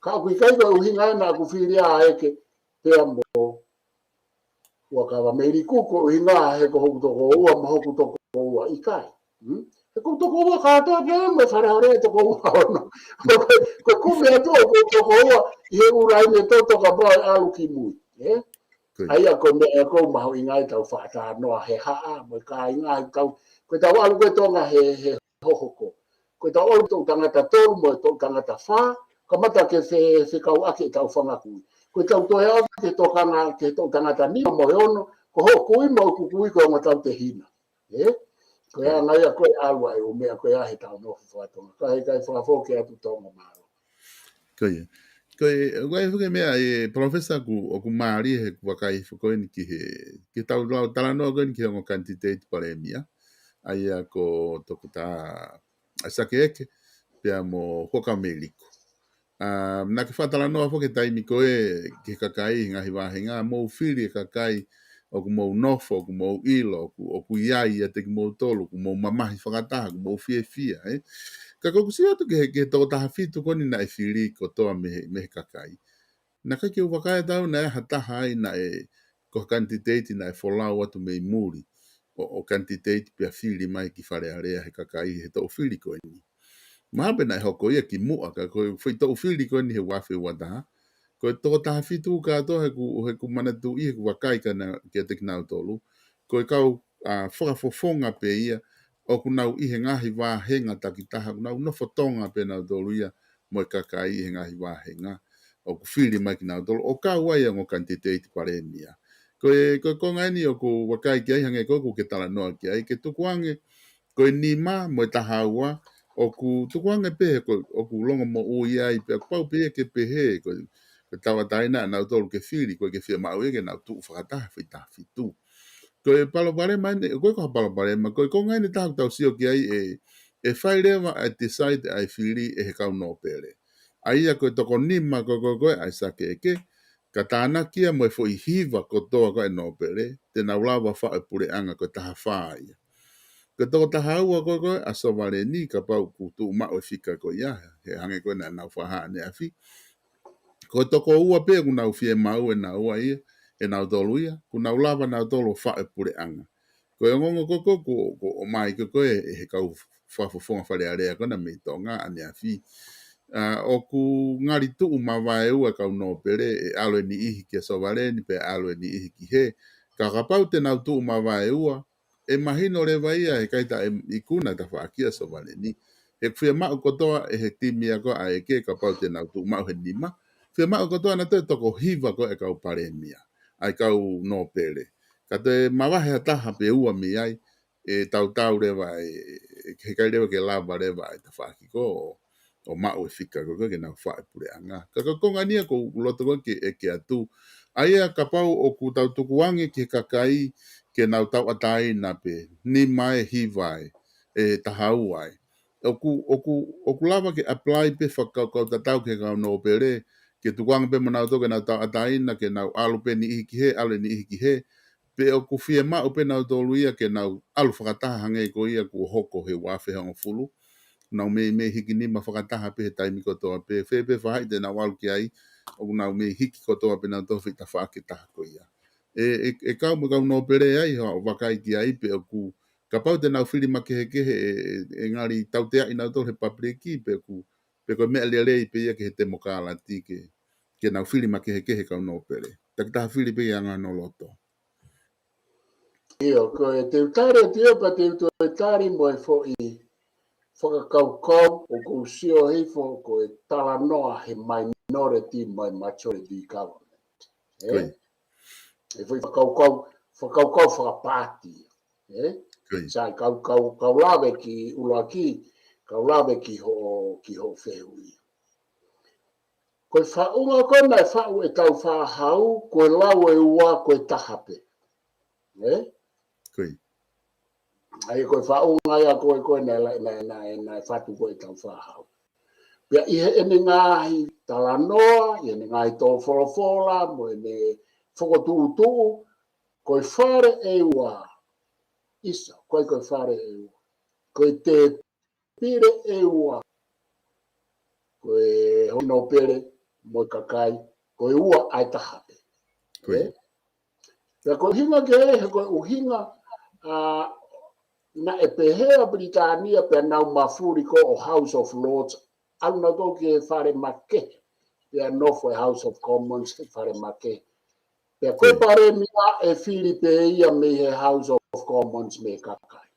Ka ʻoku ʻikai ko e ʻuhinga ena ʻoku fili ai ʻa ʻEke pea mo Huʻakavameiliku, ko e ʻuhinga he ko hoku tokoua mo hoku tokoua, ʻikai. Hmm? He ko e tokoua kātoa pē mo e Fale Alea tokoua ono. Ko e kumi atu ʻo ko e tokoua ʻi he ʻū laine toto kapau ʻe ʻalu ki mui. Eh? Ko ia. ʻA ia ko e meʻa ko e mahuʻinga ʻetau faʻa talanoa he haʻa mo e kāinga ʻi tau, ko ʻetau ʻalu ko e Tonga he, he hohoko. Ko ʻetau ʻalu toʻu tangata tolu mo e toʻu tangata fā, kamata ke fe, fekauʻaki ʻetau fanga kui. Ko ʻetau toe aʻu ki he tokanga, ki he toʻu tangata nima mo e ono, ko hoʻo kui mo ʻeku kui ko e ongo tautehina. Eh? Ko e anga ia ko e ʻalu ʻa e ʻū meʻa ko ia he tau nofo fakatonga. Kae, kae fakafoki atu Tonga, mālō. Ko ia. Ko e, ko e fuke meʻa e Professor ʻoku, ʻoku mālie he ʻoku vakai hifo ko eni ki he, ki he tau lau talanoa ko eni ki he ongo kanititeiti palēmia. ʻA ia ko Toketā ʻAisake ʻEke, pea mo Huʻakavameiliku. ʻA, naʻa ke faʻa talanoa foki he taimi ko ē ki he kakai, he ngaahi vāhenga, mou fili e kakai ʻoku mou nofo, ʻoku mou ʻilo, ʻoku, ʻoku ʻi ai ʻiate kimoutolu, ʻoku mou mamahi fakataha, ʻoku mou fiefia, eh? Ka ko ʻeku sio atu ki he, ki he toko taha fitu ko eni naʻe fili kotoa mei he, mei he kakai. Naʻe ʻikai ke u vakai atu au naʻe ʻi ai ha taha ai naʻe ko e kanititeiti naʻe folau atu mei muli ʻo, ʻo kanititeiti pea fili mai ki Fale Alea he kakai he toʻu fili ko eni. Mahalo pē naʻe hoko ia kimuʻa, ka ko e foʻi toʻu fili ko eni he ua afe ua taha. Ko e toko taha fitu kātoa he ʻoku, he ʻoku manatuʻi, he ʻoku vakai kiate kinautolu. Ko e kau, ʻa, fakafofonga pē ia, ʻoku nau ʻi he ngaahi vāhenga takitaha, ʻoku nau nofo Tonga pē nautolu ia mo e kakai ʻi he ngaahi vāhenga ʻoku fili mai kinautolu, ʻo kau ai ʻa e ongo kanititeiti palēmia. Ko e, ko e konga eni ʻoku vakai ki ai, hangē ko ʻeku ke talanoa ki ai, ke tukuange, ko e nima mo e taha ua, ʻoku tukuange pē he ko, ʻoku longomoʻui ai, pea ʻoku pau pē ia ke pehē, ko, ko e tauʻatāina ʻanautolu ke fili, ko e ʻikai fiemaʻu ia ke nau tuʻu fakataha he foʻi taha fitu. Ko e palopalema eni, ko e ko ha palopalema, ko e konga eni ʻe taha ʻoku tau sio ki ai ʻe, ʻe fai leva ʻa e decide ʻa e fili ʻe he kau nōpele. ʻA ia ko e toko nima ko, ko, ko ē ʻAisake ʻEke, ka tānaki ia mo e foʻi hiva kotoa ko ē nōpele, te nau lava faʻu e puleʻanga, ko e taha fā ia. Ko e toko taha ua ko, ko ē ʻa Sovaleni, kapau ʻoku tuʻu maʻu e fika ko ia, he hangē ko ē naʻa nau fakahā ʻaneafi. Ko e toko ua pē ʻoku nau fiemaʻu ʻe naua ia, ʻe nautolu ia, ʻoku nau lava nautolu ʻo faʻu e puleʻanga. Ko e ongoongo ko, ko, ko, ko ʻomai ko, ko ē ʻe he kau fakafofonga Fale Alea ko ena mei Tonga ʻaneafi. ʻA, ʻoku ngali tuʻu mavaeua e kau nōpele, ʻe ʻalu e niʻihi kia Sovaleni, pea ʻalu e niʻihi ki hē. Ka kapau te nau tuʻu mavaeua, ʻe mahino leva ia he ʻikai taʻe ikuna tafaʻaki ʻa Sovaleni. He ʻoku fiemaʻu kotoa ʻe he timi ia ko ē ʻa ʻEke kapau te nau tuʻu maʻu he nima. Fiemaʻu kotoa nautolu e toko hiva ko ē ʻa e kau palēmia, ʻa e kau nōpele. Ka toe mavahe ha taha pe ua mei ai, ʻe tautau leva ʻe, ʻe, he ʻikai leva ke lava leva ʻa e tafaʻaki ko ē ʻo, ʻo maʻu e fika ko ē ke nau faʻu e puleʻanga. Ka ko e konga eni ia ʻoku ou loto ko ē ke ʻeke atu. ʻA ia kapau ʻoku tau tukuange ki he kakai ke nau tauʻatāina pē, nima ē, hiva ē, ʻe taha ua ē. ʻOku, ʻoku, ʻoku lava ke apply pē fakakaukau tatau ki he kau nōpele, ke tukuange pē mo nautolu ke nau tauʻatāina, ke nau ʻalu pē niʻihi ki hē, ʻalu e niʻihi ki hē, pe ʻoku fiemaʻu pē nautolu ia ke nau ʻalu fakataha hangē ko ia kuo hoko he ua afe hongofulu. Nau meimei hiki nima fakataha pē he taimi kotoa pē, fē pē faʻahi te nau ʻalu ki ai, ʻoku nau mei hiki kotoa pē nautolu he foʻi tafaʻaki ʻe taha ko ia. ʻE, ʻe, ʻe kau mo e kau nōpele ai, ʻo vakai ki ai pe ʻoku, kapau te nau fili makehekehe ʻe, ʻe, ʻe ngali tauteaʻi nautolu he pāpiliki, pe ʻoku, pe ko e meʻa lelei pē ia ki he temokalati ke, ke nau fili makehekehe kau nōpele. Takitaha fili pē ia ʻa e anga hono loto. ʻIo, ko e te u tali atu ia pea te u toe tali mo e foʻi fakakaukau ʻoku ou sio hifo ko e talanoa he minority mo e majority government. Eh? Ko ia. E foʻi fakakaukau, fakakaukau fakapaati. Eh? Ko ia. Sai, kau, kau, kau lave ki ʻuluaki, kau lave ki hoʻo, ki hoʻo fehuʻi. Ko e faʻunga ko ē naʻe faʻu ʻe Tāufaʻāhau, ko e lau ʻe ua ko e taha pē. Eh? Ko ia. ʻA ia ko e faʻunga ia ko ē ko ē naʻe, naʻe, naʻe, naʻe fatu ko ē ʻe Tāufaʻāhau. Pea ʻi heʻene ngaahi talanoa, ʻi heʻene ngaahi tō folofola, mo ʻene fokotuʻutuʻu, ko e fale ʻe ua. ʻIsa, ko e, ko e fale ʻe ua. Ko e tēpile ʻe ua. Ko e houʻeiki nōpele, mo e kakai, ko e ua ʻa e taha pē. Ko ia. Ē? Pea ko e ʻuhinga ke, he ko e ʻuhinga, ā, naʻe pehē ʻa Pilitānia pea nau mafuli ko ē ʻo House of Lords, ʻalu nautolu ki he fale makehe, pea nofo e House of Commons he fale makehe. Pea ko e Palēmia ʻe fili pē ia mei he House of Commons mei he kakai.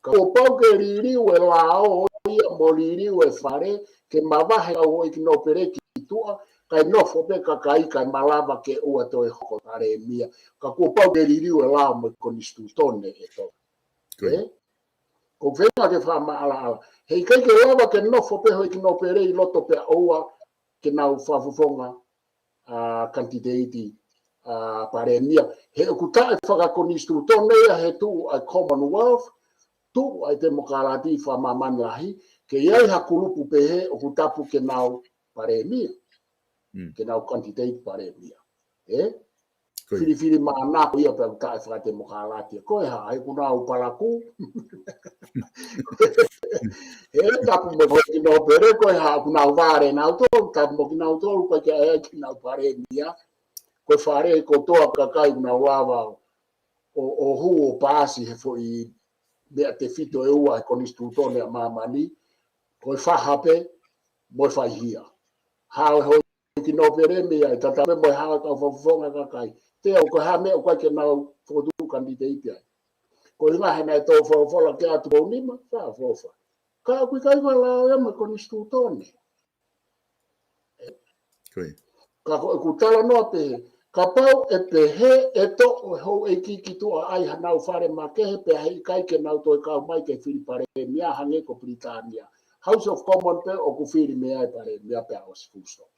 Ka kuo pau ke liliu e lao ia mo liliu e fale, ke mavahe kau houʻeiki nōpele ki tuʻa, kae nofo pē kakai kae malava ke ʻoua toe hoko Palēmia. Ka kuo pau ke liliu e lao mo e konisitūtone ʻe Tonga. Ē? Ko e feinga ke fakamaʻalaʻala. He ʻikai ke lava ke nofo pē houʻeiki nōpele ʻi loto pea ʻoua ke nau fakafofonga ʻa e kanititeiti ʻa e Palēmia. He ʻoku taʻefakakonisitūtone ia he tuʻu ʻa e Commonwealth, tuʻu ʻa e temokalati fakamāmani lahi, ke ʻi ai ha kulupu pehē ʻoku tapu ke nau Palēmia. Ke nau kanititeiti Palēmia. Ē? Filifilimānako ia pea ʻoku taʻefakatemokalati. Ko e hā, he ʻoku nau palakū. He tapu mo houʻeiki nōpele, ko e hā, ʻoku nau vale nautolu, tapu mo kinautolu, ko e ke ʻai ke nau Palēmia. Ko e fale kotoa kakai ʻoku nau lava ʻo, ʻo hū ʻo paasi he foʻi meʻa tefito ʻe ua he konisitūtone ʻa māmani, ko e faha pē, mo e faihia. Hao e houʻeiki nōpele mei ai, tatau pē mo e hao e kau fakafofonga kakai. Te au ko e hā meʻa ʻoku ʻai ke nau fokotuʻu kanititeiti ai. Ko e ʻuhinga he naʻe tō folofola ke ʻatu pou nima, fa fofa. Ka ʻoku ʻikai ko e lao ia mo e konisitūtone. Ka ko ʻeku talanoa pehē, kapau ʻe pehē ʻe toʻo e houʻeiki ki tuʻa ʻai hanau fale makehe pea he ʻikai ke nau toe kau mai ke fili Palēmia hangē ko Pilitānia. House of Commons pē ʻoku fili mei ai Palēmia pea ʻosi full stop.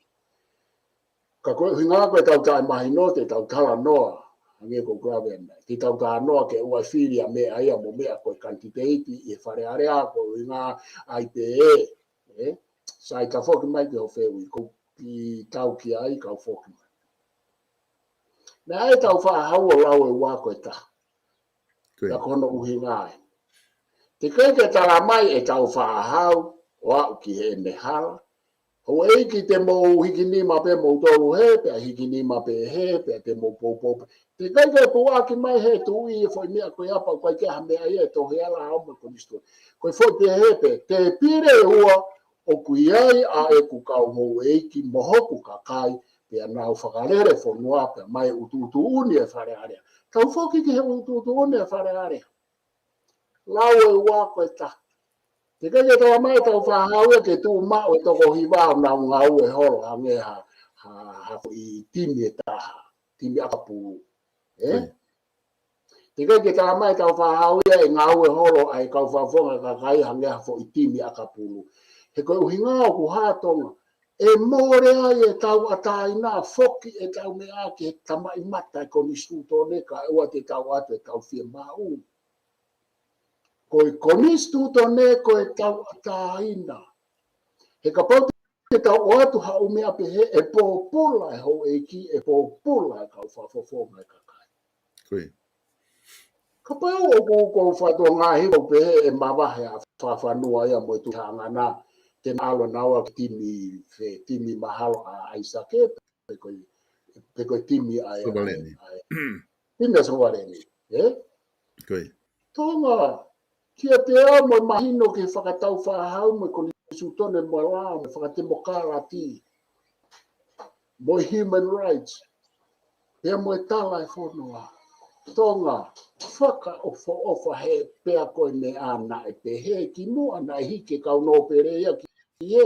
Ka ko e ʻuhinga ko e tau taʻemahino, te tau talanoa, hangē ko e kau vena. Te tau talanoa ke ʻoua fili ʻa e meʻa ia mo e meʻa ko e kanititeiti ʻi he Fale Alea, ko e ʻuhinga ai pē ē, ē? Sai ka foki mai ki ho fehuʻi, ko e kiʻi tau ki ai ka foki mai. Naʻe tau fakahau ʻo lau e ua ko e taha. Ko ia. Ka ko hono ʻuhinga ē. Teʻeki ke tala mai ʻetau fakahau, ʻo aʻu ki heʻene hala. Houʻeiki te mou hiki nima pē moutolu hē, pea hiki nima pē hē, pea te mou poupou pē. Teʻeki ke puʻaki mai he tuʻi e foʻi meʻa ko ia pea ʻoku ʻikai ke ʻi ai ha meʻa ia ʻe tohi ala au mo e konisitūtone. Ko e foʻi pehē pē, te pile ua ʻoku ʻi ai ʻa ʻeku kau houʻeiki mo hoku kakai, pea nau fakalele fonua, pea mai ʻutuʻutuʻuni e Fale Alea. Tau foki ki he ʻutuʻutuʻuni e Fale Alea. Lau e ua ko e taha. Teʻeki ke tala mai ʻetau fakahau ia ke tuʻu maʻu e toko hiva ʻo nau ngāue holo hangē ha, ha, ha foʻi timi ʻe taha, timi ʻakapulu. Ē? Teʻeki ke tala mai ʻetau fakahau ia ʻe ngāue holo ʻa e kau fakafofonga kakai hangē ha foʻi timi ʻakapulu. He ko e ʻuhinga ʻoku hā Tonga, ʻe mole ai e tauʻatāina foki ʻetau meʻa ki he tamaʻimata e konisitūtone kae ʻoua te tau ʻoatu ʻetau fiemaʻu. Ko e konisitūtone ko e tauʻatāina. He kapau te tau ʻoatu ha ʻū meʻa pehē ʻe pōpula e houʻeiki, ʻe pōpula e kau fakafofonga e kakai. Ko ia. Kapau ʻoku ou fatongia hifo pehē ʻe mavahe ʻa Fafanua ia mo e Tuʻi Haʻangana, te na ʻalu naua ki he timi, he timi mahalo ʻa ʻAisake, pe ko e, pe ko e timi ʻa e, ʻa e, ʻa e, timi ʻa Sovaleni, ē? Ko ia. Tonga, kiate au mo e mahino ki he fakatau fakahau mo e konisitūtone mo e lao mo e fakatemokalati mo e human rights, pea mo e tala e fonua. Tonga, fakaʻofoʻofa he pea ko e meʻa naʻe pehē ki muʻa naʻe hiki e kau nōpele ia ki ē,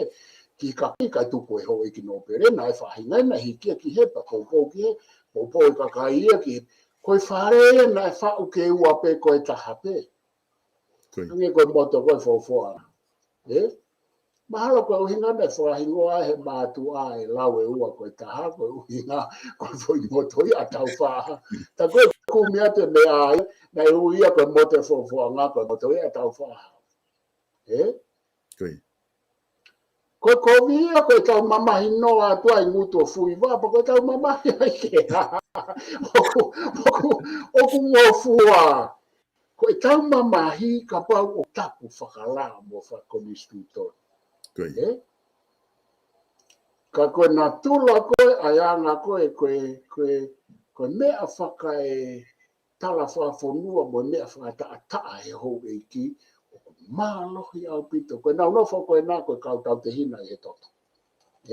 ki he kakai kae tuku e houʻeiki nōpele, naʻe faʻahinga naʻe hiki ia ki hē, pea poupou ki hē, poupou e kakai ia ki hē. Ko e fale ia naʻe faʻu ke ua pē ko e taha pē. Ko ia. Hangē ko e moto ko e fofoa. Ē? Mahalo ko e ʻuhinga naʻe fakahingoa he mātuʻa e lau e ua ko e taha, ko e ʻuhinga ko e foʻi moto ia ʻa Tāufaʻāhau. Tā ko e kumi atu e meʻa ai, naʻe ui ia ko e moto e fofoa, ko e moto ia ʻa Tāufaʻāhau. Ē? Ko ia. Ko e kovi ia, ko e tau mamahi noa atu ai ngutu ʻo fuiva, pea ko e tau mamahi ai ke hā. ʻOku, ʻoku, ʻoku ngofua. Ko e tau mamahi kapau ʻoku tapu fakalao mo fakakonisitūtone. Ko ia. Ē? Ka ko e natula ko ē ʻa e anga ko ē, ko e, ko e, ko e meʻa fakaetalafonua mo e meʻa fakatātā ʻa e houʻeiki, ʻoku mālohi ʻaupito. Ko ʻenau nofo ko ena ko e kau tautehina ʻi he toto. Ē?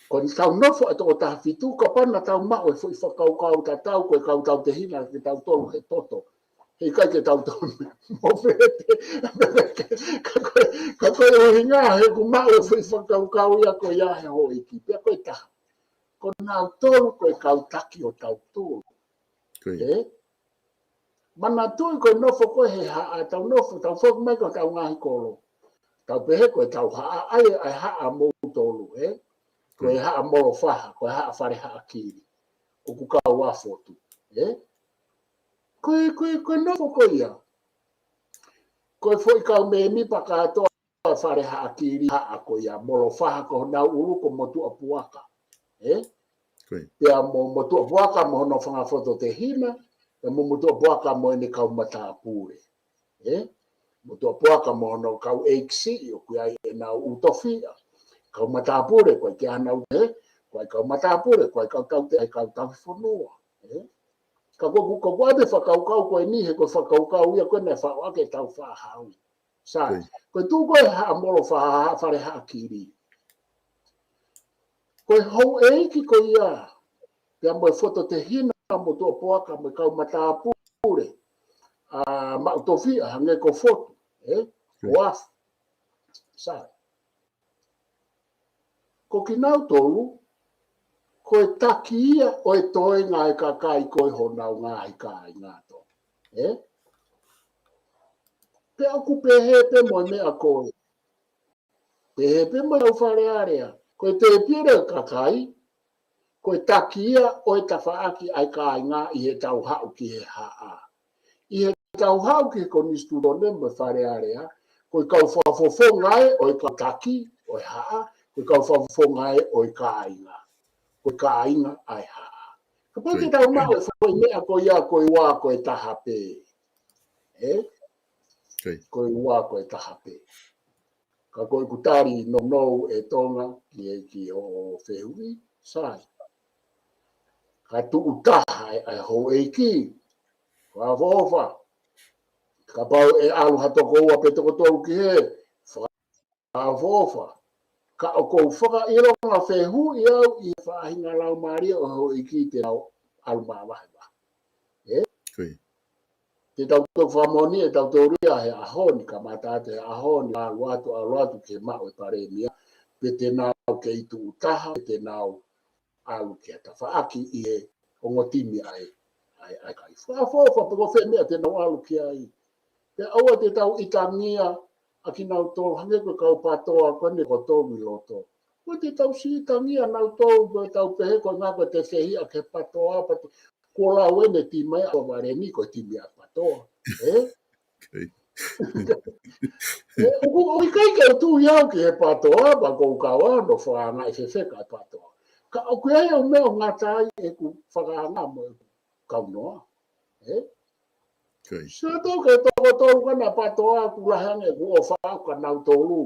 Ko ʻenau nofo ʻa e toko taha fitu, kapau naʻa tau maʻu e foʻi fakakaukau tatau ko e kau tautehina kitautolu he toto, heʻikai ke tau tonu mo fete. Ka ko e, ka ko e ʻuhinga he ʻoku maʻu e foʻi fakakaukau ia ko ia he houʻeiki. Pea ko e taha, ko nautolu ko e kau taki ʻo tautolu. Ē? Manatuʻi ko e nofo ko ē he haʻa, tau nofo, tau foki mai ko ʻetau ngaahi kolo. Tau pehē ko ʻetau haʻa, ʻa e, ʻa e haʻa moutolu, ē? Ko e haʻa Molofaha, ko e haʻa Fale Haʻakili. ʻOku kau ʻa Fotu, ē? Ko e, ko e, ko e nofo ko ia. Ko e foʻi kau mēmipa kātoa Fale Haʻakili, haʻa ko ia Molofaha ko honau ʻulu ko Motuʻapuaka. Ē? Pea mo Motuʻapuaka mo hono fanga fototehina, pea mo Motuʻapuaka mo ʻene kau matāpule. Ē? Motuʻapuaka mo hono kau ʻeikisiʻi ʻoku ʻi ai ʻenau ʻū tofiʻa. Kau matāpule, ko e ke anau, ē? Ko e kau matāpule, ko e kau taute, ʻa e kau tauhifonua. Ē? Ka ko, ko, ko ʻete fakakaukau ko eni, he ko e fakakaukau ia ko ē naʻe faʻo ʻaki ʻetau fāhau. Sai. Ko e tuʻu ko ē haʻa Molofaha, haʻa Fale Haʻakili, ko e houʻeiki ko ia, pea mo e fototehina Motuʻapuaka mo e kau matāpule, ʻa, maʻu tofiʻa hangē ko Fotu, ē? Ko Afu. Sai. Ko kinautolu, ko e taki ia ʻo e toenga ʻa e kakai ko ē honau ngaahi kāinga tō. Ē? Pea ʻoku pehē pē mo e meʻa ko ē. Pehē pē mo e ʻetau Fale Alea. Ko e tēpile ʻo e kakai, ko e taki ia ʻo e tafaʻaki ʻa e kāinga ʻi heʻetau haʻu ki he haʻa. ʻI heʻetau haʻu ki he konisitūtone mo e Fale Alea, ko e kau fakafofonga ē ʻo e kau taki ʻo e haʻa, ko e kau fakafofonga ē ʻo e kāinga. Ko e kāinga ʻa e haʻa. Kapau te tau maʻu e foʻi meʻa ko ia ko e ua ko e taha pē. Ē? Ko e ua ko e taha pē. Ka ko ʻeku tali nounou ʻe Tonga ki he, ki hoʻo fehuʻi, sai. Ka tuʻu taha ʻa e, ʻa e houʻeiki, fakaʻofoʻofa. Kapau ʻe ʻalu ha toko ua pe toko tolu ki hē, fakaʻofoʻofa. Ka ʻoku ou fakaʻilonga fehuʻi au ʻi he faʻahinga laumālie ʻo e houʻeiki te nau ʻalu māvahevahe. Ē? Te tau toki fakamoʻoni ʻe tautolu ia he ʻaho ni, kamata atu he ʻaho ni, ʻalu atu, ʻalu atu ke maʻu e palēmia, pe te nau kei tuʻu taha, pe te nau ʻalu ki ha tafaʻaki ʻi he ongo timi ʻa e, ʻa e, ʻa e kai. Fakaʻofoʻofa pe ko fē meʻa te nau ʻalu ki ai. Pea ʻoua te tau ʻitangia ʻa kinautolu, hangē ko e kau PATOA ko eni ʻoku tō ʻi loto. ʻOua te tau siʻi ʻitangia nautolu, ko e tau pehē ko e ngā ko e te fehiʻa ki he PATOA, pea te, kuo lau ʻene timi ʻa Valeni ko e timi ʻa PATOA. Ē? Ē, ʻoku, ʻoku ʻikai ke u tui au ki he PATOA, pea ʻoku ou kau au ʻo fakaangaʻi fefeka ʻa e PATOA. Ka ʻoku ʻi ai ʻa e meʻa ʻoku ngata ai ʻeku fakaanga mo ʻeku kaunoa. Ē? Sio tau ki he toko tolu ka naʻe PATOA, ʻoku lahi ange ʻeku ʻofa ʻaʻaku kia nautolu.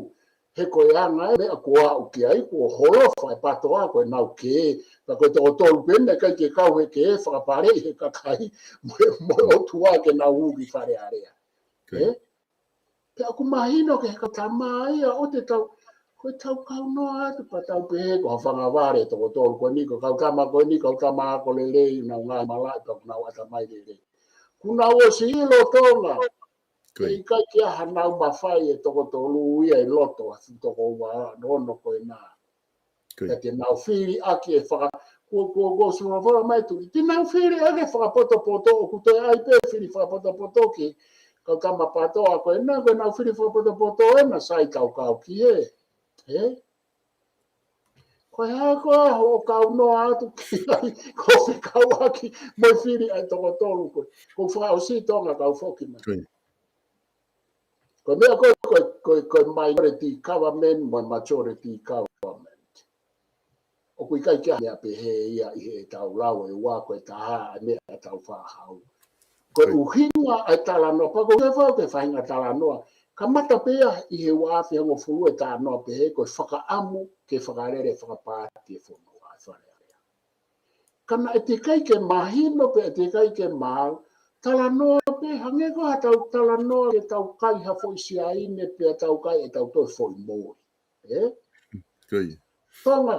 He ko e anga e meʻa kuo aʻu ki ai, kuo holofa e PATOA ko ʻenau kē. Pea ko e toko tolu pē naʻe ʻikai ke kau he kē, fakapaleʻi he kakai mo e, mo e ʻOtua ke nau hū ki Fale Alea. Ē? Pea ʻoku mahino ki he kau tama ia ʻoku te tau, ko e tau kaunoa atu pea tau pehē ko ha fanga vale toko tolu ko eni, ko e kau tama ko eni, kau tama ako lelei, nau ngaahi malaʻe pea ʻoku nau ʻatamai lelei. Kuo nau ʻosi ʻilo Tonga. ʻIkai ke ʻi ai hanau mafai e toko tolu ia ʻi loto ʻa e fuʻu toko ua noa ko ena. Ka te nau fili ʻaki e faka-, kuo, kuo, kuo sula fala mai tu. Te nau fili ʻaki e fakapotopoto, ʻoku toe ʻi ai pē fili fakapotopoto ki he kau tama PATOA ko ena, ko ʻenau fili fakapotopoto ena, sai, tau kau ki hē. Ē? Ko e hā koā hoʻo kaunoa atu ki ai, ko e fekauʻaki mo e fili ʻa e toko tolu ko ē. Ko e fakaʻosi Tonga kau foki mai. Ko e meʻa ko e, ko e, ko e, ko e minority government mo e majority government. ʻOku ʻikai ke ʻi ai ha meʻa pehē ia ʻi heʻetau lau e ua ko e taha ʻa e meʻa ʻa e tau fāhau. Ko e ʻuhinga ʻa e talanoa, pea ʻoku ou fie fai ʻeku faʻahinga talanoa, Kamata pē ia ʻi he ua afe hongofulu e talanoa pehē ko e fakaʻamu ke fakalele fakapaati e fonua ʻa e Fale Alea. Ka naʻe teʻeki ai ke mahino pea teʻeki ai ke maau, talanoa pē hangē ko ha tau talanoa ke tau kai ha foʻi siaine pea tau kai ʻetau toe foʻi moli. Ē? Ko ia. Tonga,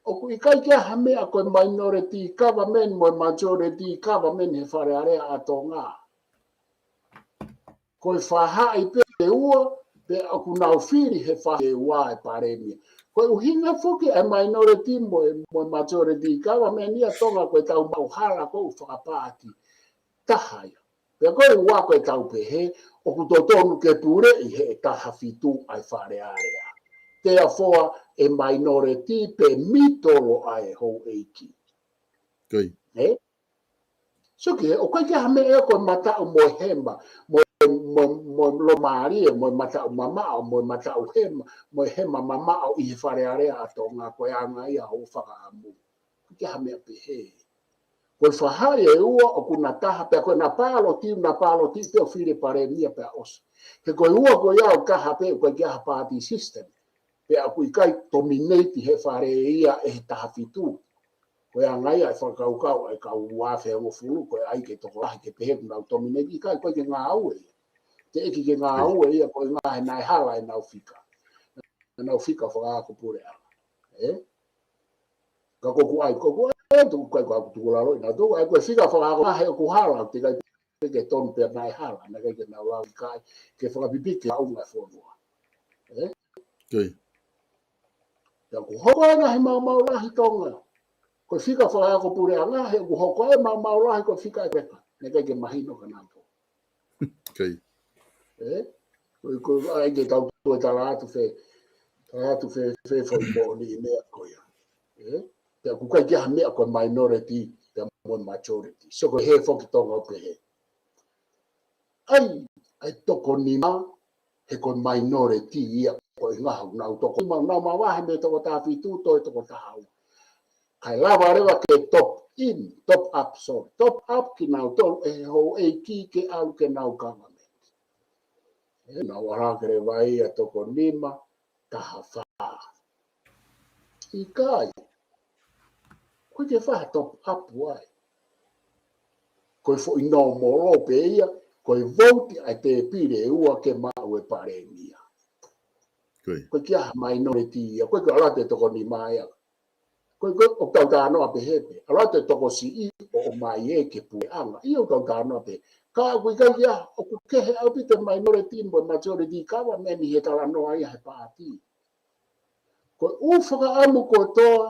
ʻoku ʻikai ke ʻi ai ha meʻa ko e minority government mo e majority government he Fale Alea ʻa Tonga. Ko e faʻahi pē ʻe ua, pea ʻoku nau fili he faʻahi ʻe ua e palēmia. Ko e ʻuhinga foki e minority mo e, mo e majority government ia Tonga ko e tau maʻu hala ko ʻeku fakapaati. Taha ia. Pea ko e ua ko e tau pehē, ʻoku totonu ke puleʻi he taha fitu ʻa e Fale Alea. Therefore, e minority pe mitolo ʻa e houʻeiki. Ko ia. Ē? Sio ki he, ʻoku ʻikai ke ʻi ai ha meʻa ia ko e mataʻu mo e hema, mo, mo, mo e lōmālie, mo e mataʻu mamaʻo, mo e mataʻu hema, mo e hema mamaʻo ʻi he Fale Alea ʻa Tonga ko e anga ia hoʻo fakaʻamu. ʻIkai ke ʻi ai ha meʻa pehē. Ko e faʻahi ʻe ua ʻoku na taha, pea ko ʻena pāloti, na pāloti pē ʻo fili palēmia pea ʻosi. He ko e ua ko ia ʻoku taha pē, ʻoku ʻikai ke ʻi ai ha party system. Pea ʻoku ʻikai dominate he fale ia ʻe he taha fitu. Ko e anga ia e fakakaukau ʻa e kau ua afe hongofulu, ko e ʻai ke tokolahi ke pehē ʻoku nau dominate, ʻikai, ʻoku ʻikai ke ngāue ia. Teʻeki ke ngāue ia, ko e ngaahi naʻe hala ʻenau fika. ʻEnau fika fakaako puleʻanga. Ē? Ka ko ʻeku ʻai, ko ʻeku ʻai, tuku kai ko ʻeku tukulaloʻi nautolu, ʻai ko e fika fakaako ngaahi ʻoku hala, teʻeki ai ke tonu pea naʻe hala, naʻe ʻikai ke nau lau ʻikai, ke fakapipiki ʻa e ʻū ngaahi fonua. Ē? Ko ia. Pea ʻoku hoko e ngaahi maumau lahi Tonga. Ko e fika fakaako puleʻanga, he ʻoku hoko e maumau lahi ko e fika ʻe peka. Naʻe ʻikai ke mahino kia nautolu. Ko ia. Ē? Ko, ko, ʻai ke tau toe tala atu fē, tala atu fē, fē foʻi moʻoni ʻi meʻa ko ia. Ē? Pea ʻoku ʻikai ke ʻi ai ha meʻa ko e minority, pea mo e majority. So ko e hē foki Tonga ʻo pehē. ʻAi, ʻai toko nima, he ko e minority ia ko e ngaahi ʻoku nau toko nima, nau mavahe mei he toko taha fitu, toe toko taha ua. Kae lava leva ke top in, top up, sorry. Top up kinautolu ʻe he houʻeiki ke ʻalu ke nau government. Ē, nau ʻalu hake leva ia toko nima, taha fā. ʻIkai. ʻOku ʻikai ke fai ha top up ai. Ko e foʻi nōmolo pē ia, ko e vouti ʻa e tēpile ʻe ua ke maʻu e palēmia. Ko ia. ʻOku ʻikai ke ʻi ai ha minority ia, ʻoku ʻikai ke ʻalu atu e toko nima ia. Ko e, ko e, ʻoku tau talanoa pehē pē. ʻAlu atu e tokosiʻi ʻo ʻomai ē ke puleʻanga. ʻIo, ʻoku tau talanoa pē. Ka ʻoku ʻikai ke ʻi ai, ʻoku kehe ʻaupito e minority mo e majority government he talanoa ia he paati. Ko e ʻū fakaʻamu kotoa,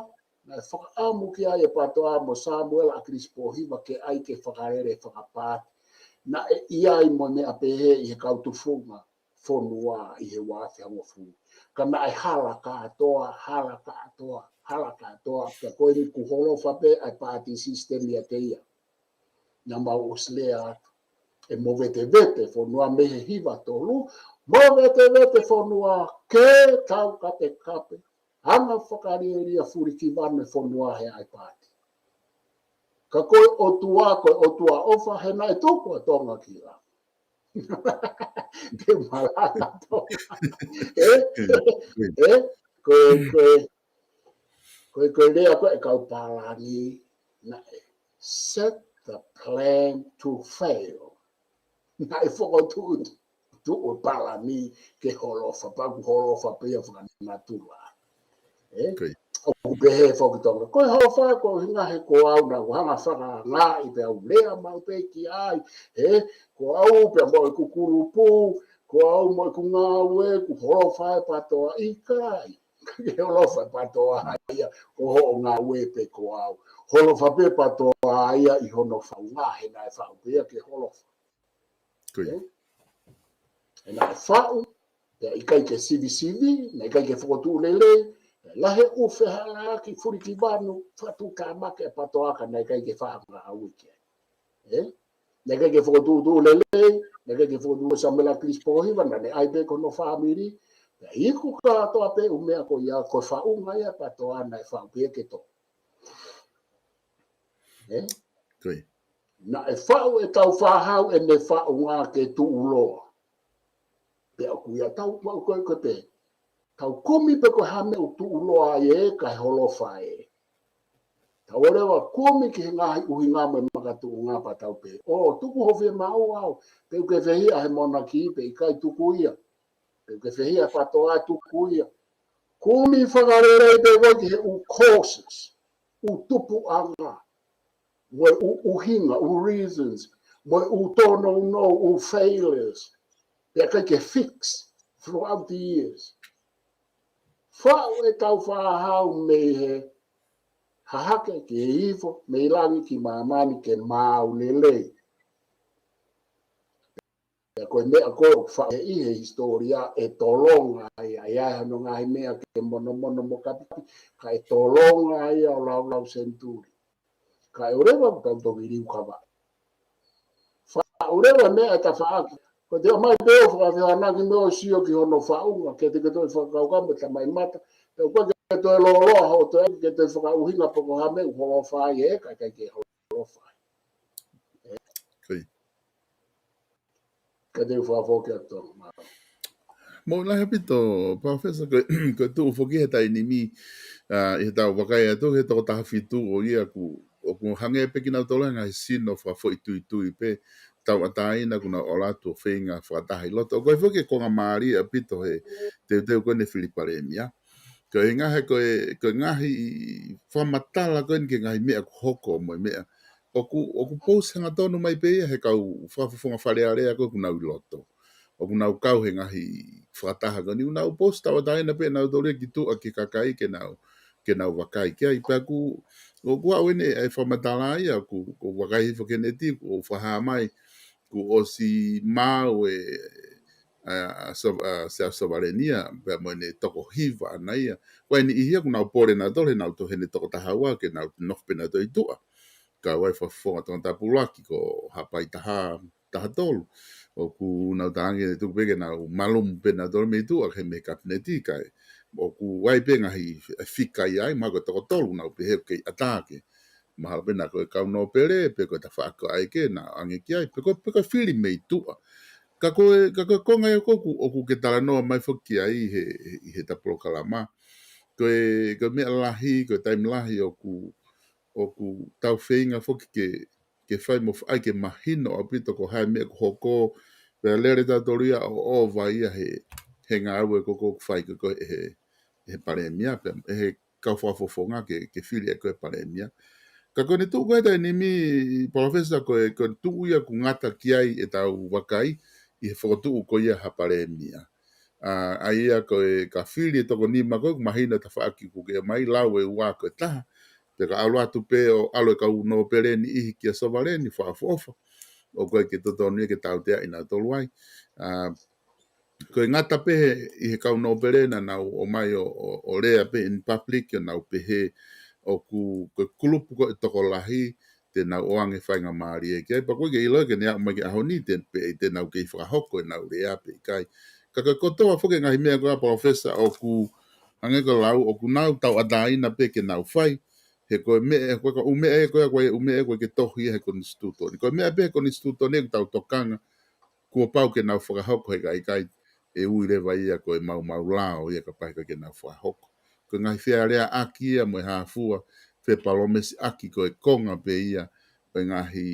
naʻe fakaʻamu ki ai e PATOA mo Samuela ʻAkilisi Pōhiva ke ʻai ke fakalele fakapaati. Naʻe ʻi ai mo e meʻa pehē ʻi he kau tufunga fonua ʻi he ua afe hongofulu. Ka naʻe hala kātoa, hala kātoa, hala kātoa, pea ko eni kuo holofa pē ʻa e party system ʻiate ia. Naʻa mau ʻosi lea atu. ʻE movetevete fonua mei he hiva tolu, movetevete fonua ke tau kapekape, anga fakalielia fulikivanu e fonua he ʻai paati. Ka ko e ʻOtua, ko e ʻOtua ʻofa, he naʻe tuku ʻa Tonga ki lalo. Te malanga Tonga. Ē? Ē? Ko e, ko e, ko e, ko e lea ko e kau palani, naʻe set the plan to fail. Naʻe fokotuʻu, tuʻu palani ke holofa, pea kuo holofa pē ia fakanatula. Ē? Ko ia. ʻOku pehē foki Tonga. Ko e holofa, ko e ʻuhinga he ko au naʻa ku hanga fakangaʻi pea u lea maʻu pē ki ai. Ē? Ko au pea mo ʻeku kulupu, ko au mo ʻeku ngāue, kuo holofa e PATOA, ʻikai. Ke holofa e PATOA ia, ko hoʻo ngāue pē ko au. Holofa pē PATOA ia ʻi hono faʻunga he naʻe faʻu pē ia ke holofa. Ko ia. Ē? He naʻe faʻu, pea ʻikai ke sivisivi, naʻe ʻikai ke fokotuʻu lelei, pea lahi e ʻū fehālaaki fulikivanu, fakatuʻutāmaki e PATOA ka naʻe ʻikai ke fakangāue ki ai. Ē? Naʻe ʻikai ke fokotuʻutuʻu lelei, naʻe ʻikai ke fokotuʻu Samuela ʻAkilisi Pōhiva, naʻa ne ʻai pē ki hono fāmili, pea iku kātoa pē ʻū meʻa ko ia, ko e faʻunga ia e PATOA naʻe faʻu pē ia ke tō. Ē? Ko ia. Naʻe faʻu e Tāufaʻāhau ʻene faʻunga ke tuʻuloa. Pea ʻoku ʻi ai ʻetau, ʻoku ʻi ai ko e pē, tau kumi pē ko e hā e meʻa ʻoku tuʻuloa ai ē, kae holofa ē. Tau ʻoua leva kumi ki he ngaahi ʻuhinga mo e makatuʻunga pea tau pehē, ʻō, tuku hoʻo fiemaʻu au, pe ʻoku ke fehiʻa he monaki, pe ʻikai, tuku ia. Pe ʻoku ke fehiʻa he PTOA, tuku ia. Kumi fakalelei pē koe ki he ʻū causes, ʻū tupuʻanga, mo e ʻū ʻuhinga, ʻū reasons, mo e ʻū tōnounou, ʻū failures, pea ʻikai ke fix throughout the years. Faʻu ʻetau fakahau mei he hahake ki he ifo, mei langi ki māmani ke maau lelei. Pea ko e meʻa ko ē ʻoku faʻu ʻi he hisitōlia ʻe tolonga ai, ʻa ia ʻe hano ngaahi meʻa ke monomono mo kapikapi, kae tolonga ai ʻo laulau senituli. Kae ʻoua leva ʻoku tau toki liukavaʻi. Faʻu leva meʻa ʻe tafaʻaki. Ko e te ʻomai pē ʻo fakafehanaki mo ʻo sio ki hono faʻunga, ke te ke toe fakakaukau mo e tamai mata, pea ʻoku ke toe lōloa hoʻo toe ke toe fakaʻuhinga pe ko e hā e meʻa ʻoku holofa ai ē, kae ʻikai ke holofa ai. Ko ia. Ka te u fakafoki atu. Mālō. Mālō lahi ʻaupito, Professor, ko e, ko e tuʻu foki he taimi ni, ʻa, ʻi heʻetau vakai atu he toko taha fitu ʻo ia ʻoku, ʻoku hangē pē kinautolu ʻa e ngaahi sino fakafoʻituitui pē, tauʻatāina kuo nau ʻalu atu ʻo feinga fakataha ʻi loto. ʻOku ʻi ai foki e konga mālie ʻaupito he teuteu ko eni e fili palēmia. Ko e ngaahi, ko e, ko e ngaahi fakamatala ko eni ki he ngaahi meʻa ʻoku hoko mo e meʻa. ʻOku, ʻoku pousi hangatonu mai pē ia he kau fakafofonga Fale Alea ko ē ʻoku nau ʻi loto. ʻOku nau kau he ngaahi fakataha ko eni, ʻoku nau pousi tauʻatāina pē ʻenautolu ia ki tuʻa ki he kakai ke nau, ke nau vakai ki ai. Pea ʻoku, ʻoku ʻi ai ʻeni e fakamatala ia, ʻoku, ʻoku vakai hifo ki he neti, ʻoku fakahā mai, kuo ʻosi maau e, ʻa, ʻa, Sov-, ʻa, Siaosi Sovaleni ia, pea mo ʻene toko hiva ʻana ia. Ko e niʻihi ia ʻoku nau pole ʻenautolu, ʻenau tohi ʻene toko taha ua, ke nau nofo pē ʻenautolu ʻi tuʻa. Kau ai e fakafofonga tangata pulaki ko Haʻapai taha, taha tolu. ʻOku nau talaange tuku pē ke nau malumu pē ʻenautolu mei tuʻa, ke mei he kapineti kae. ʻOku ʻi ai pē ngaahi fika ia ai, mahalo ko e toko tolu nau pehē ʻoku kei ʻatā ke. Mahalo pē naʻa ko e kau nōpele, pe ko e tafaʻaki ʻa ia ke nau ʻange ki ai, pe ko, pe ko e fili mei tuʻa. Ka ko e, ka ko e konga ia ʻoku, ʻoku ke talanoa mai foki ai he, he, he ta polokalama. Ko e, ko e meʻa lahi, ko e taimi lahi ʻoku, ʻoku tau feinga foki ke, ke fai mo fai ke mahino ʻaupito ko e hā e meʻa ʻoku hoko, pea lele tautolu ia ʻo ʻova ia he, he ngāue ko ē ʻoku fai ko ē he, he palēmia, pea he kau fakafofonga ke, ke fili ʻe koe palēmia. Ka ko ʻene tuʻu ko ē he taimi ni, Professor, ko e, ko ʻene tuʻu ia ʻoku ngata ki ai ʻetau vakai ʻi he fokotuʻu ko ia ha palēmia. ʻA, ʻa ia ko e ka fili e toko nima ko ē, ʻoku mahino e tafaʻaki ʻoku ke mai, lau e ua ko e taha. Pea ka ʻalu atu pē ʻo ʻalu e kau nōpele niʻihi kia Sovaleni, fakaʻofoʻofa. ʻOku ʻikai ke totonu ia ke tautea ʻenautolu ai. ʻA, ko e ngata pē he, ʻi he kau nōpele naʻa nau ō mai ʻo, ʻo, ʻo lea pē in public, ʻo nau pehē ʻoku, ko e kulupu ko ē tokolahi, te nau ʻoange faingamālie ki ai. Pea ʻoku ʻikai ke ʻilo ke ne aʻu mai ki he ʻaho ni, te, pe, te nau kei fakahoko ʻenau lea pe ʻikai. Ka ko e kotoa foki e ngaahi meʻa ko ia, Professor, ʻoku hangē ko e lau, ʻoku nau tauʻatāina pē ke nau fai, he ko e meʻa, ko e ka ʻū meʻa ē, ko e, ko e ʻū meʻa ē, ʻoku ʻikai ke tohi ia he konisitūtone. Ko e meʻa pē he konisitūtone ʻoku tau tokanga, kuo pau ke nau fakahoko, he ka ʻikai, ʻe ui leva ia ko e maumau lao ia kapau he ʻikai ke nau fakahoko. Ko e ngaahi fealeaʻaki ia mo e hā fua, fepalōmesiʻaki ko e konga pē ia ʻo e ngaahi,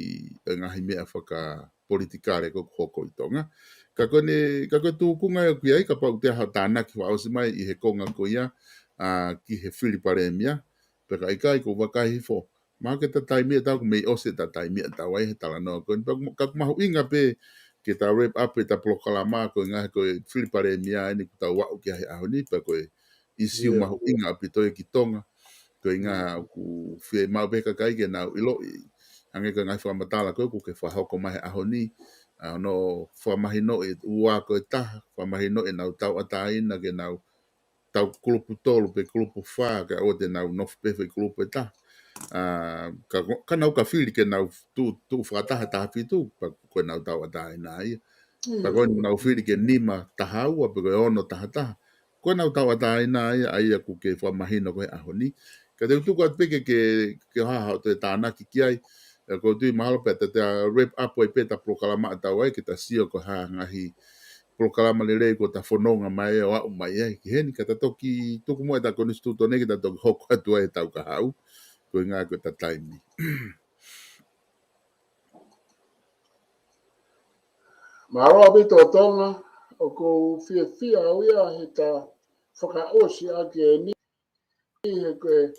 ʻo e ngaahi meʻa fakapolitikale ko ē ʻoku hoko ʻi Tonga. Ka ko ʻene, ka ko e tūkunga ia ʻoku ʻi ai, kapau te u hanga ʻo tānaki fakaʻosi mai ʻi he konga ko ia, ʻa, ki he fili palēmia, pe ka ʻikai, ʻoku ou vakai hifo, mahalo ke ta taimi ʻe taha, ʻoku mei ʻosi e ta taimi ʻe taha ai he talanoa ko eni. Pea ʻoku, ka ʻoku mahuʻinga pē ke ta wrap up e ta polokalama, ko e ngaahi, ko e fili palēmia eni ʻoku tau aʻu ki ai he ʻaho ni, pea ko e ʻīsiu mahuʻinga ʻaupito ia ki Tonga. Ko e ʻuhinga ʻoku fiemaʻu pē kakai ke nau ʻiloʻi, hangē ko e ngaahi fakamatala ko ē ʻoku ke fakahoko mai he ʻaho ni, ʻa, hono fakamahinoʻi e ua ko e taha, fakamahinoʻi ʻenau tauʻatāina ke nau tau kulupu tolu pe kulupu fā, kae ʻoua te nau nofo pē he foʻi kulupu ʻe taha. ʻA, ka, ka nau ka fili ke nau tuʻu, tuʻu fakataha taha fitu, pea ko ʻenau tauʻatāina ia. Pea ko ʻenau fili ke nima taha ua, pe ko e ono taha taha, ko ʻenau tauʻatāina ia, ʻa ia ʻoku ke fakamahino ko ē he ʻaho ni. Ka te u tuku atu pē ke, ke, ke hanga ʻo toe tānaki ki ai, ʻa, ʻoku ou tui mahalo pē te ta wrap up ai pē ta polokalama ʻa taua ai, ke ta sio ko e hā e ngaahi polokalama lelei ko ʻeta fononga mai ʻo aʻu mai ai ki heni, ka ta toki tuku muʻa ʻeta konisitūtone ke ta toki hoko atu ai ʻetau kahaʻu, ko e ngaahi ko ʻeta taimi. Mālō ʻaupito Tonga, ʻoku ou fiefia au ia heʻeta fakaʻosi ʻaki eni he ko e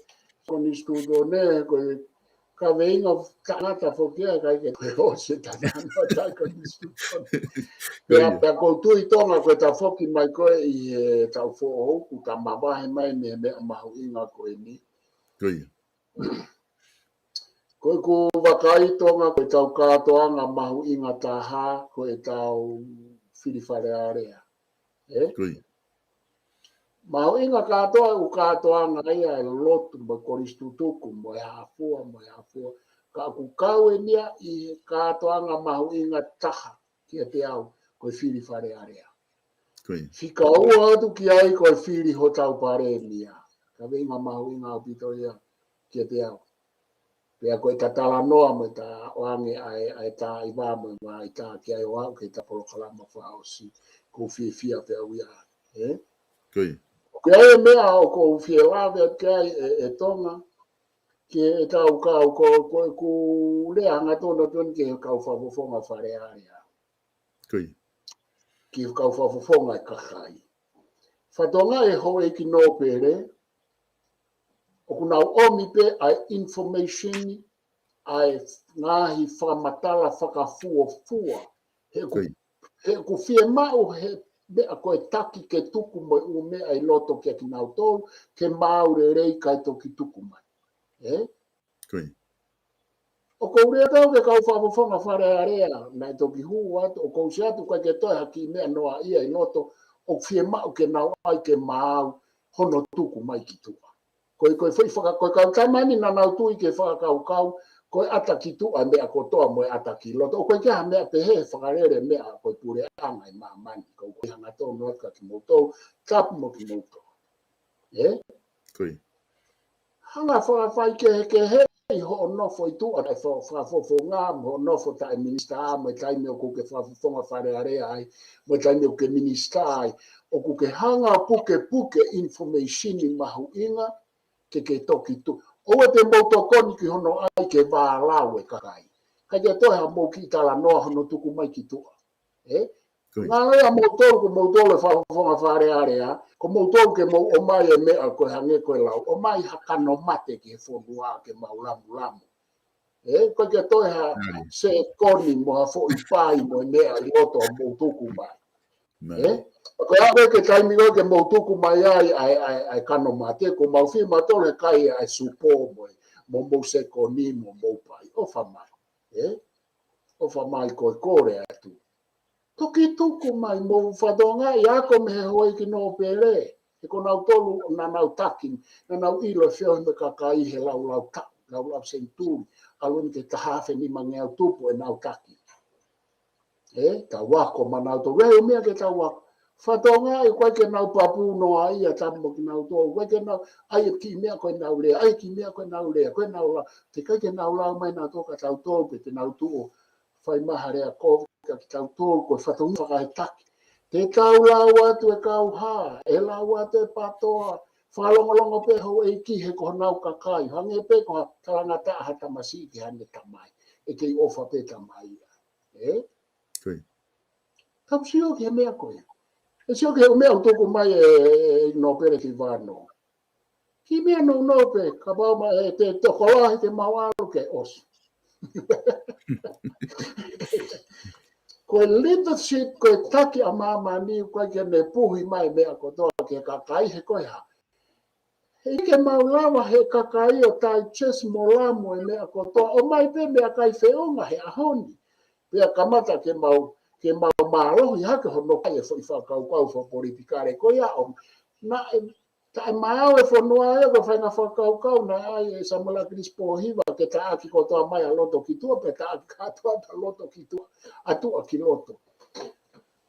konisitūtone, he ko e kaveinga tangata foki ia, ʻikai ke ʻosi ʻeta nana ʻeta konisitūtone. Pea, pea ʻoku ou tui Tonga ko ʻeta foki mai ko ē ʻi he taʻu foʻou, kuo ta mavahe mai mei he meʻa mahuʻinga ko eni. Ko ia. Ko ʻeku vakai Tonga ko ʻetau kātoanga mahuʻinga taha, ko ʻetau fili Fale Alea. Ē? Ko ia. Mahuʻinga kātoa ʻeku kātoanga ia ʻa e lotu mo e konisitūtuku mo e hā fua, mo e hā fua. Ka ʻoku kau eni ia ʻi he kātoanga mahuʻinga taha kiate au, ko e fili Fale Alea. Ko ia. Fika ua atu ki ai ko e fili hotau palēmia. Kaveinga mahuʻinga ʻaupito ia kiate au. Pea ko ʻeta talanoa mo ʻeta ʻoange ʻa e, ʻa e taimi mo e vahaʻa ki ai ʻo aʻu ki heʻeta polokalama fakaʻosi, ʻoku ou fiefia pē au ia. Ē? Ko ia. Ko ia e meʻa ʻoku ou fie lave atu ki ai ē, ē Tonga, ki heʻetau kau, ko, ko ʻeku lea hangatonu atu eni ki he kau fakafofonga Fale Alea. Ko ia. Ki he kau fakafofonga ʻa e kakai. Fakatokangaʻi e houʻeiki nōpele, ʻoku nau ʻomi pē ʻa e information, ʻa e ngaahi fakamatala fakafuofua. He ʻoku, ko ia. He ʻoku fiemaʻu he meʻa ko e taki ke tuku mo e ʻū meʻa ʻi loto kiate kinautolu, ke maau lelei kae toki tuku mai. Ē? Ko ia. ʻOku ou lea atu ki he kau fakafofonga Fale Alea, naʻe toki hū atu, ʻoku ou ʻosi atu, ʻikai ke toe ha kiʻi meʻa noaʻia ʻi loto, ʻoku fiemaʻu ke nau ʻai ke maau hono tuku mai ki tuʻa. Ko e, ko e foʻi faka-, ko e kau tama ni naʻa nau tui ke fakakaukau, ko e ʻata ki tuʻa meʻa kotoa mo e ʻata ki loto. ʻOku ʻikai ke ha meʻa pehē he fakalele meʻa ko e puleʻanga ʻi māmani, ko e hangatonu atu kia kimoutolu, tapu mo kimoutolu. Ē? Ko ia. Hanga fakafaikehekeheʻi hoʻo nofo ʻi tuʻa ʻa e fa-, fakafofonga, mo hoʻo nofo taʻe minisitā, mo e taimi ʻoku ke fakafofonga Fale Alea ai, mo e taimi ʻoku ke minisitā ai, ʻoku ke hanga pukepuke information mahuʻinga, ke ke toki tu-. ʻOua te mou tokoni ki hono ʻai ke vālau e kakai. ʻIkai ke toe ha mou kiʻi talanoa hono tuku mai ki tuʻa. Ē? Ko ia. Ngalo ia moutolu, ko moutolu e fakafofonga Fale Alea, ko moutolu ke mou ʻomai e meʻa ko e hangē ko e lau. ʻOmai ha kano mate ki he fonua ke mau lamulamu. Ē, ʻikai ke toe ha sekoni mo ha foʻi pai mo e meʻa ʻi loto ʻo mou tuku mai. Ē? Ko ia ko e ke taimi ko ē ke mou tuku mai ai, ʻa e, ʻa e, ʻa e kano mate, ko mau fie mautolu he kai ʻa e supo mo e, mo mou sekoni mo mou pai. ʻOfa mai. Ē? ʻOfa mai ko e kole atu. Toki tuku mai mo fakatokangaʻi ako mei he houʻeiki nōpele. He ko nautolu naʻa nau taki, naʻa nau ʻilo e feohi mo e kakai he laulau taʻu, laulau senituli, ʻalu eni ki he taha afe nimangeau tupu ʻenau taki. Ē, tau ako maʻanautolu, ʻa e meʻa ke tau ako. Fakatokangaʻi ʻoku ʻikai ke nau papū noaʻia tapu mo kinautolu, ʻoku ʻikai ke nau, ʻai e kiʻi meʻa ko ʻenau lea, ʻai e kiʻi meʻa ko ʻenau lea, ko ʻenau lau, teʻeki ai ke nau lau mai nautolu kia tautolu, pe te nau tuʻu ʻo fai mai ha lea kovi kia kitautolu, ko e fatongia fakaetaki. Te tau lau atu e kauhā, ʻe lau atu e patoa, fakalongolongo pē houʻeiki he ko honau kakai, hangē pē ko ha talangataʻa ha tamasiʻi ki haʻane tamai, ʻe kei ʻofa pē tamai ia. Ē? Ko ia. Tau sio ki he meʻa ko ia. ʻE sio ki he meʻa ʻoku tuku mai ʻe, ʻe, ʻe nōpele ki vano. Kiʻi meʻa nounou pē, kapau mai ʻe te tokolahi te mau ʻalu ke ʻosi. Ko e leadership, ko e taki ʻa māmani, ʻoku ʻikai ke ne puhi mai meʻa kotoa ki he kakai he ko e hā. He ke mau lava he kakai ʻo digest mo lamu e meʻa kotoa, ʻomai pē meʻakai feʻunga he ʻaho ni. Pea kamata ke mau, ke mau mālohi hake hono kai e foʻi fakakaukau fakapolitikale. Ko ia ʻo, naʻe, taʻe maau e fonua ia ko e faʻahinga fakakaukau naʻe ʻai ʻe Samuela Kilisi Pōhiva ke taʻaki kotoa mai ʻa loto ki tuʻa, pea taʻaki kātoa ʻa loto ki tuʻa, ʻa tuʻa ki loto.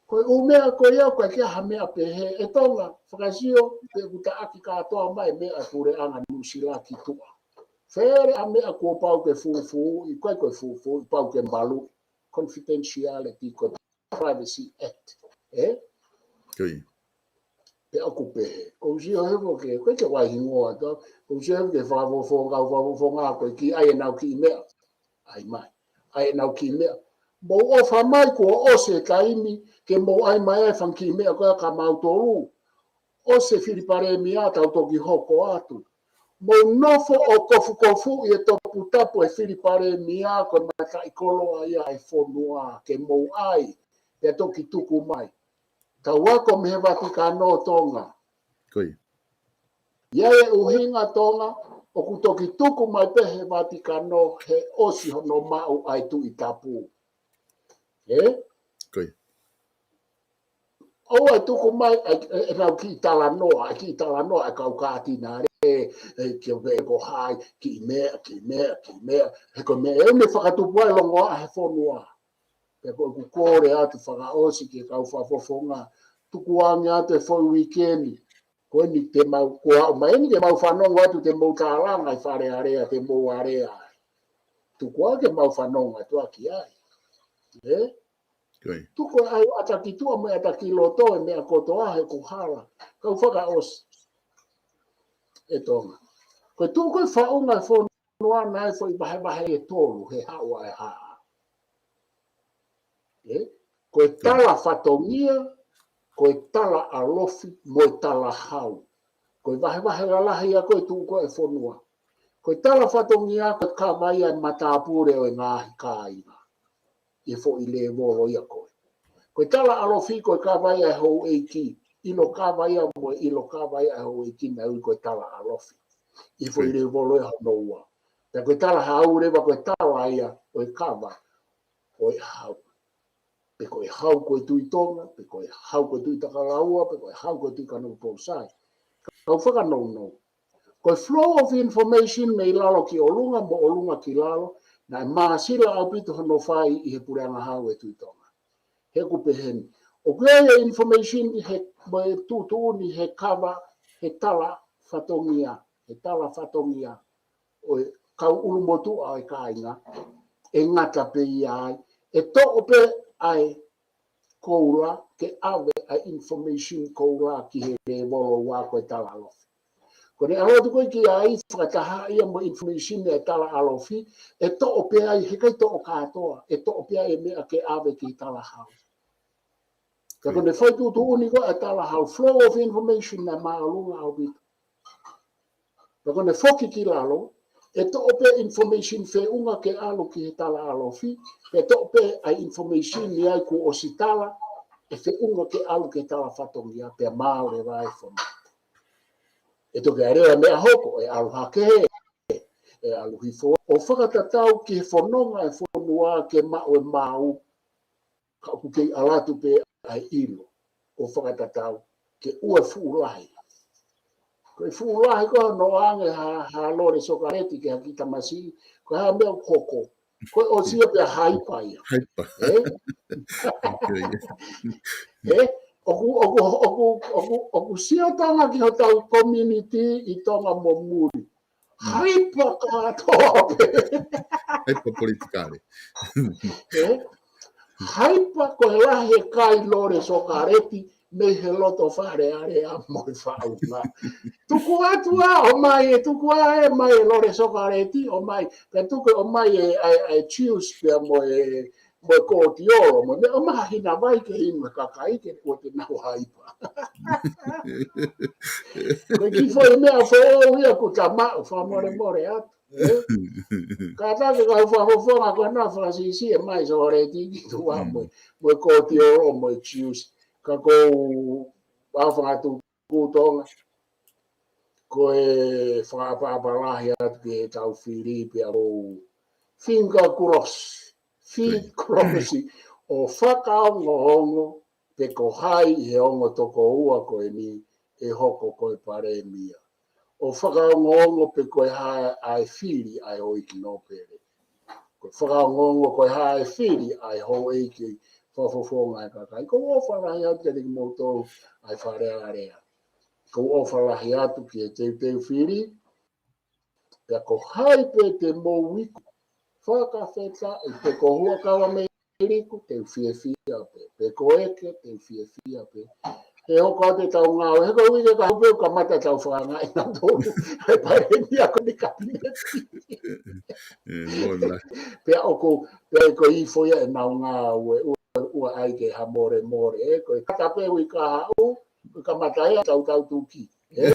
Ko e ʻū meʻa ko ia, ʻoku ʻikai ke ha meʻa pehē, ʻe Tonga, fakasio, pe ʻoku taʻaki kātoa mai meʻa puleʻanga Nuʻusila ki tuʻa. Fele ʻa meʻa kuo pau ke fufū, ʻikai ko e fufū, pau ke malu, confidentiality, ko e Privacy Act. ē? Pea ʻoku pehē. Ko u sio hifo ke, ko e ke wai hingoa tau, ko u sio hifo ke fakafofonga, fakafofonga ko e kiʻi ʻai ʻenau kiʻi meʻa. ʻAi mai. ʻAi ʻenau kiʻi meʻa. Mou ʻofa mai kuo ʻosi e taimi, ke mou ʻai mai ai e fanga kiʻi meʻa ko ia kia mautolu. ʻOsi e fili palēmia tau toki hoko atu. Mou nofo ʻo kofukofuʻi e toputapu e fili palēmia ko e mataʻikoloa ia e fonua ke mou ʻai. Pea toki tuku mai. Tau ako mei he Vatikano Tonga. ʻI ai e ʻuhinga Tonga, ʻoku toki tuku mai pē he Vatikano he ʻosi hono maʻu ʻa e Tuʻi Tapu. Ē? ʻOua ʻe tuku mai, ʻe, ʻe, ʻenau kiʻi talanoa, ʻa e kiʻi talanoa, ʻa e kau kātinale, ē, ke pehē ko hai, kiʻi meʻa, kiʻi meʻa, kiʻi meʻa. He ko e meʻa eni ʻe fakatupu ai e longoaʻa he fonua. Pea ko ʻeku kole atu fakaʻosi ki he kau fakafofonga, tukuange atu e foʻi uike ni. Ko eni te mau, ko au mai eni ke mau fanongo atu te mau tālanga ʻi Fale Alea, te mau alea ai. Tukuange ke mau fanongo atu ʻaki ai. Ē? Tuku ʻa e ʻatā ki tuʻa mo e ʻatā ki loto e meʻa kotoa he ʻoku hala. Kau fakaʻosi. ʻE Tonga. Ko e tuʻu ko e faʻunga e fonua naʻe foʻi vahevahe ʻe tolu he haʻu ʻa e hā. Ē? Ko e tala fatongia, ko e tala ʻalofi, mo e tala hau. Ko e vahevahe lalahi ia ko e tuʻu ko e fonua. Ko e tala fatongia, ko e kava ia e matāpule ʻo e ngaahi kāinga. ʻI he foʻi lēvolo ia ko ē. Ko e tala ʻalofi, ko e kava ia e houʻeiki. ʻIlo kava ia mo e ʻilo kava ia e houʻeiki naʻe ui ko e tala ʻalofi. ʻI he foʻi lēvolo ia hono ua. Pea ko e tala hau leva ko e tala ia ʻo e kava ʻo e hau. Pe ko e hau ko e Tuʻi Tonga, pe ko e hau ko e Tuʻi Takalaua, pe ko e hau ko e Tuʻi Kanokupolu Sai. Kau fakanounou. Ko e flow of information mei lalo ki ʻolunga, mo ʻolunga ki lalo, naʻe māsila ʻaupito hono fai ʻi he puleʻanga hau e Tuʻi Tonga. He ʻoku pehē ni. ʻOku ʻi ai e information he, mo e tuʻutuʻuni he kava, he tala fatongia, he tala fatongia ʻo e kau ʻulumotuʻa ʻo e kāinga, ʻe ngata pē ia ai, ʻe toʻo pē ʻa e koula ke ʻave ʻa e information koula ki he lēvolo ua ko e tala ʻalofi. Ko ʻene ʻalu atu ko ē ki ai fakataha ia mo e information ʻa e tala ʻalofi, ʻe toʻo pē ai, heʻikai toʻo kātoa, ʻe toʻo pē ai e meʻa ke ʻave ki he tala hau. Ka ko ʻene fai tuʻutuʻuni ko ē ʻa e tala hau, flow of information naʻe māʻolunga ʻaupito. Pea ko ʻene foki ki lalo, ʻe toʻo pē information feʻunga ke ʻalu ki he tala ʻalofi, pea toʻo pē ʻa e information ia kuo ʻosi tala, ʻe feʻunga ke ʻalu ki he tala fatongia, pea maau leva e fonua. ʻE toki ʻai leva e meʻa hoko, ʻe ʻalu hake, ʻe ʻalu hifo, ʻo fakatatau ki he fononga e fonua ke maʻu e maau, ka ʻoku kei ʻalu atu pē ʻa e ʻilo, ʻo fakatatau ke ʻoua e fuʻu lahi. Ko e fuʻu lahi ko hono ʻoange ha, ha lole sokaleti ki ha kiʻi tamasiʻi, ko e hā e meʻa ʻoku hoko. Ko e ʻosi ia pea haipa ia. Haipa. Ē? Ē? ʻOku, ʻoku, ʻoku, ʻoku, ʻoku sio Tonga ki hotau community ʻi Tonga mo muli. Haipa kātoa pē. Haipa politikale. Ē? Haipa ko e lahi e kai lole sokaleti mei he loto Fale Alea mo e faʻunga. Tuku atu ā, ʻomai e tuku ā ē mai e lole sokaleti, ʻomai, pea tuku ʻomai e, ʻa e, ʻa e juice pea mo e, mo e kotiolo, mo e meʻa ʻomai ha hina vai ke inu e kakai ke kuo te nau haipa. Ko e kiʻi foʻi meʻa foʻou ia ʻoku ta maʻu, fakamolemole atu. Ē? Kātaki kau fakafofonga ko ena fakasiʻisiʻi mai sokaleti ki tuʻa mo, mo e kotiolo, mo e juice. Ka ko u ʻa fangatu kutonga. Ko e fakaʻapaʻapa lahi atu ki he kau fili pea ʻoku ou finger cross, finger cross, ʻo fakaongoongo pe ko hai ʻi he ongo tokoua ko eni ʻe hoko ko e palēmia. ʻO fakaongoongo pe ko e hā ʻa e fili ʻa e houʻeiki nōpele. Ko e fakaongoongo ko e hā ʻa e fili ʻa e houʻeiki fakafofonga e kakai. Ko u ʻofa lahi atu kiate kimoutolu ʻa e Fale Alea. Ko u ʻofa lahi atu ki he teuteu fili, pea ko hai pē te mou iku, fakafetaʻi pe ko Huʻakavameʻa Federico, te u fiefia pē. Pe ko ʻEke, te u fiefia pē. He ʻoku ʻikai te tau ngāue, he ko e uike kahaʻu pē ʻoku kamata tau fakaangaʻi nautolu ʻe he palēmia ko eni kapineti. ʻE, ʻe, ʻe, ʻe, ʻe, ʻe, ʻe, ʻe, ʻe, ʻe, Pea ʻoku, pea ko e ifo ia ʻenau ngāue, ʻoua, ʻoua ʻai ke hamolemole, ʻe, ko e kata pē uike kahaʻu, ko e kamata ia tautau tuki, ʻe?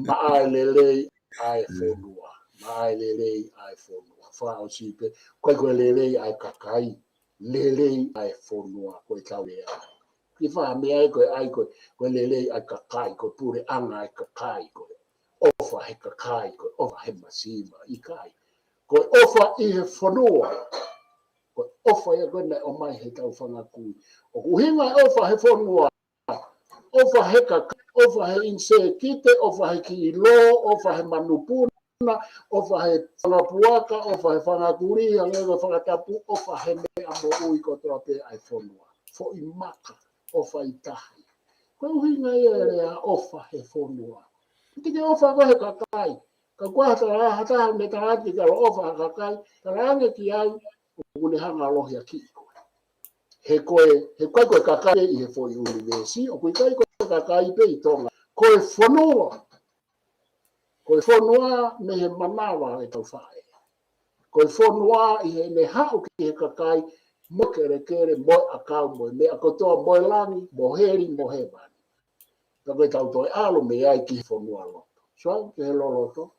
Maʻa e lelei ʻa e fonua, maʻa e lelei ʻa e fonua. Fakaʻosi pē, ko e, ko e lelei ʻa e kakai, lelei ʻa e fonua, ko e tau lea. Ki fā meʻa ʻe ko e ʻai ko e, ko e lelei ʻa e kakai, ko e puleʻanga ʻa e kakai, ko e ʻofa he kakai, ko e ʻofa he masima, ʻikai. Ko e ʻofa ʻi he fonua. Ko e ʻofa ia ko ē naʻe ʻomai he tau fanga kui. ʻOku ʻuhinga e ʻofa he fonua. ʻOfa he kakai, ʻofa he ʻinisēkite, ʻofa he kiʻi lō, ʻofa he manupuna, ʻofa he fanga puaka, ʻofa he fanga kulī, hangē ko e fakatapu, ʻofa he meʻa moʻui kotoa pē ʻa e fonua. Foʻi maka, ʻofa ʻi tahi. Ko e ʻuhinga ia e lea ʻofa he fonua. Te ke ʻofa koe he kakai. Ka ko e tala, ha taha ne tala atu ke ke ʻofa ha kakai, tala ange ki ai, ʻoku ne hanga ʻo lohiakiʻi koe. He ko e, he ʻikai ko e kakai ʻi he foʻi ʻunivēsi, ʻoku ʻikai ko e kakai pē ʻi Tonga. Ko e fonua. Ko e fonua mei he manava ʻetau faʻē. Ko e fonua ʻi heʻene haʻu ki he kakai, mo e kelekele, mo e ʻakau, mo e meʻa kotoa, mo e langi, mo heli, mo hēvani. Ka ko e tau toe ʻalu mei ai ki he fonua loto. So, ki he loloto.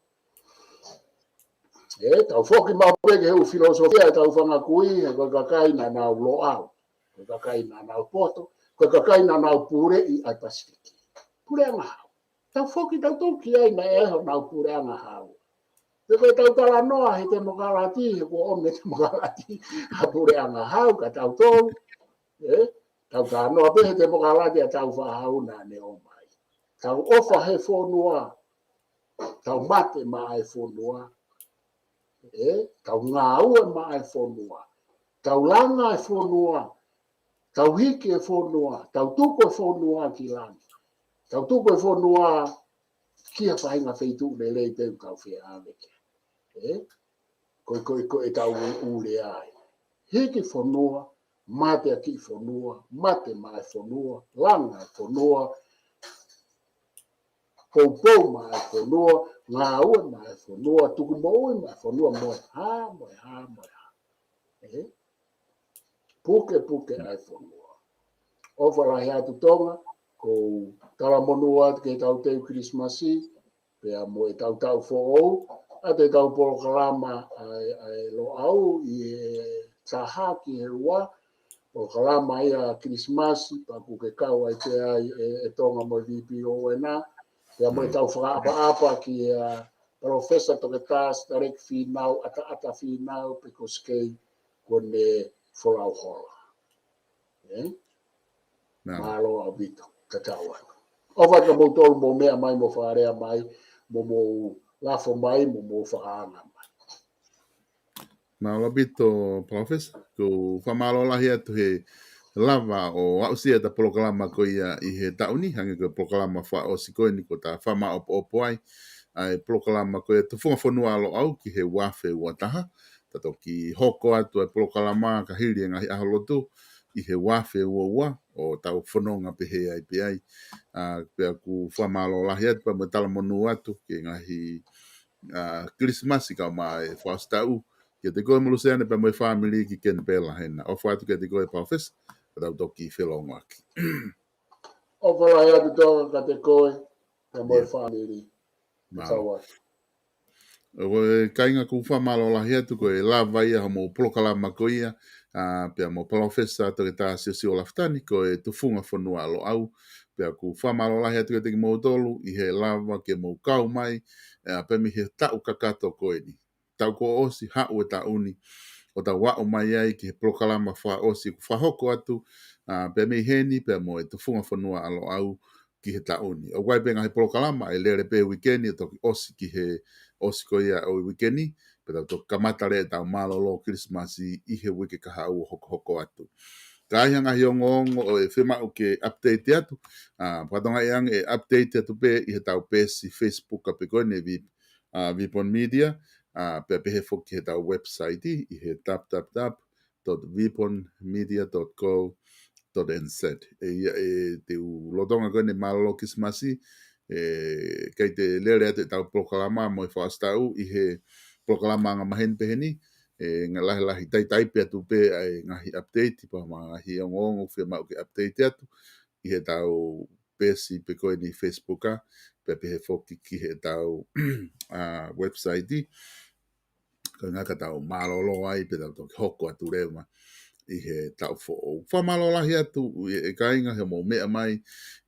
ʻE, tau foki maʻu pē ki he ʻū filōsofia ʻetau fanga kui, he ko e kakai naʻa nau Loʻau. Ko e kakai naʻa nau poto, ko e kakai naʻa nau puleʻi ʻa e Pasifiki. Puleʻanga hau. Tau foki tautolu ki ai naʻe ʻi ai honau puleʻanga hau. He ko e tau talanoa he temokalati, he kuo ʻomi e temokalati, ha puleʻanga hau, ka tautolu, ʻe, tau talanoa pē he temokalati ʻa Tāufaʻāhau naʻa ne ʻomai. Tau ʻofa he fonua, tau mate maʻa e fonua, ʻe, tau ngāue maʻa e fonua, tau langa e fonua, tau hiki e fonua, tau tuku e fonua ki langi. Tau tuku e fonua ki ha faʻahinga feituʻu lelei pē ʻoku tau fie ʻave ki ai. ʻE? Ko e, ko e, ko e tau ʻū lea ai. Hiki fonua, mate ʻa kiʻi fonua, mate maʻa e fonua, langa e fonua, poupou maʻa e fonua, ngāue maʻa e fonua, tuku moʻui maʻa e fonua, mo e hā, mo e hā, mo e hā. ʻE? Pukepuke ʻa e fonua. ʻOfa lahi atu Tonga, ko e talamonū atu ke tau teu Kilisimasi, pea mo e tau taʻu foʻou, ʻa e tau polokalama ʻa e, ʻa e Loʻau ʻi he taha ki he ua, polokalama ia Kilisimasi, pea ʻoku ke kau ai pē ai ʻe, ʻe Tonga mo e VPON, pea mo e tau fakaʻapaʻapa kia Palōfesa Toketā Sitaleki Fīnau, ʻAtaʻata Fīnau, pe ko Sikei, kuo ne folau hola. ʻE? Mālō ʻaupito, tatau atu. ʻOfa atu kia moutolu mou meʻa mai, mou fakalea mai, mo mou lafo mai, mo mou fakaanga mai. Mālō ʻaupito, Palōfesa, ʻoku ou fakamālō lahi atu he lava ʻo aʻusia ʻeta polokalama ko ia ʻi he taʻu ni, hangē ko e polokalama fakaʻosi ko eni ko ʻeta fakamaʻopoʻopo ai ʻa e polokalama ko ia Tufunga Fonua Loʻau ki he ua afe ua taha. Ta toki hoko atu ʻa e polokalama ka hili e ngaahi ʻaho lotu ʻi he ua afe ua ua ʻo tau fononga pehē ai pē ai. ʻA, pea ʻoku ou fakamālō lahi atu pea mo e talamonū atu ki he ngaahi, ʻa, Kilisimasi kae ʻumaʻā e fakaʻosi taʻu kiate koe mo Luseane pea mo e fāmili ki Kenipela hena. ʻOfa atu kiate koe Palōfesa, ka tau toki felongoaki. ʻOfa lahi atu Tonga kiate koe pea mo e fāmili. Mālō. Tau atu. Ko e kāinga, ʻoku ou fakamālō lahi atu, ko e lava ia hoʻomou polokalama ko ia, ʻa, pea mo Palōfesa Toketā Siosiua Lafitani, ko e Tufunga Fonua Loʻau, pea ʻoku ou fakamālō lahi atu kiate kimoutolu ʻi he lava ke mou kau mai, ʻa, pea mei he taʻu kakato ko eni. Taʻu kuo ʻosi, haʻu e taʻu ni, ʻo tau aʻu mai ai ki he polokalama fakaʻosi ʻoku fakahoko atu, ʻa, pea mei heni, pea mo e Tufunga Fonua ʻa Loʻau, ki he taʻu ni. ʻOku ʻi ai pē ngaahi polokalama ʻe lele pē uike ni ʻo toki ʻosi ki he ʻosi ko ia ʻo e uike ni, pea tau toki kamata leva ʻetau mālōlō Kilisimasi ʻi he uike kahaʻu ʻo hokohoko atu. Ka ʻi ai ha ngaahi ongoongo ʻoku fiemaʻu ke update atu, ʻa, fakatokangaʻi ange ʻe update atu pē ʻi heʻetau peesi Facebook ʻa pē ko eni V-, ʻa, VPON Media, ʻa, pea pehē foki ki heʻetau website ʻi he tap tap tap dot vipon media dot co dot N Z. ʻE ia ʻe te u lolotonga ko eni mālōlō Kilisimasi, ʻe, ʻikai te lele atu ʻetau polokalama mo e fakaʻosi taʻu ʻi he polokalama angamaheni pehē ni, ʻe, ngaahi lahilahi taitai pē atu pē ʻa e ngaahi update, pea mo e ngaahi ongoongo ʻoku fiemaʻu ke update atu ʻi heʻetau peesi pē ko eni Facebook ʻa, pea pehē foki ki heʻetau, ʻa, website. Ko e ʻuhinga ka tau mālōlō ai, pea tau toki hoko atu leva ʻi he taʻu foʻou. Fakamālō lahi atu ʻi he kāinga he mou meʻa mai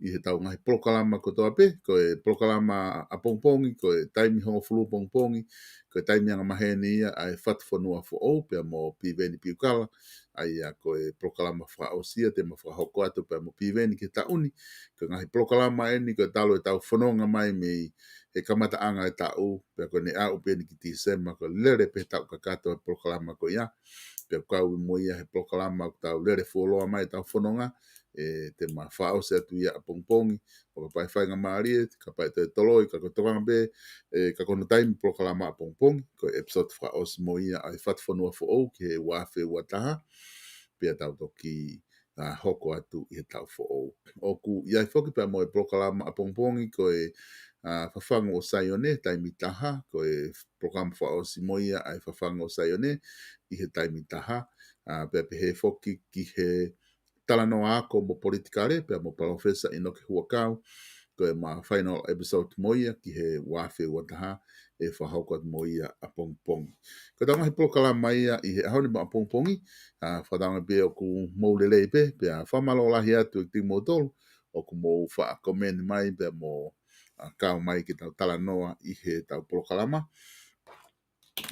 ʻi heʻetau ngaahi polokalama kotoa pē, ko e polokalama ʻapongipongi, ko e taimi hongofulu pongipongi, ko e taimi angamaheni ia ʻa e Fatufonua Foʻou, pea mo Piveni Piukala, ʻa ia ko e polokalama fakaʻosi ia te ma fakahoko atu pea mo Piveni ki he taʻu ni. Ko e ngaahi polokalama eni ko e talu ʻetau fononga mai mei he kamataʻanga e taʻu, pea ko eni aʻu pē eni ki Tīsema, ko e lele pē taʻu kakato e polokalama ko ia. Pea ʻoku kau mo ia he polokalama ʻoku tau lele fuoloa mai ʻetau fononga, ʻe, te ma fakaʻosi atu ia ʻapongipongi, ʻo kapau ʻe faingamālie, kapau ʻe toe toloi, ka ko e tokanga pē, ʻe, ka ko hono taimi polokalama ʻapongipongi, ko e episode fakaʻosi mo ia ʻa e Fatufonua Foʻou ki he ua afe ua taha, pea tau toki, ʻa, hoko atu ʻi he taʻu foʻou. ʻOku ʻi ai foki pea mo e polokalama ʻapongipongi ko e, ʻa, Fafangu ʻo Saione, taimi taha, ko e polokalama fakaʻosi mo ia ʻa e Fafangu ʻo Saione ʻi he taimi taha, ʻa, pea pehē foki ki he talanoa ako mo politikale, pea mo Palōfesa ʻInoke Huʻakau, ko e ma final episode mo ia ki he ua afe ua taha ʻe fakahoko atu mo ia ʻapongipongi. Ko ʻetau ngaahi polokalama ia ʻi he ʻaho ni mo ʻapongipongi, ʻa, fakatauange pē ʻoku mou lelei pē, pea fakamālō lahi atu ʻeku timi moutolu, ʻoku mou faʻa komeni mai, pea mo, ʻa, kau mai ke tau talanoa ʻi heʻetau polokalama.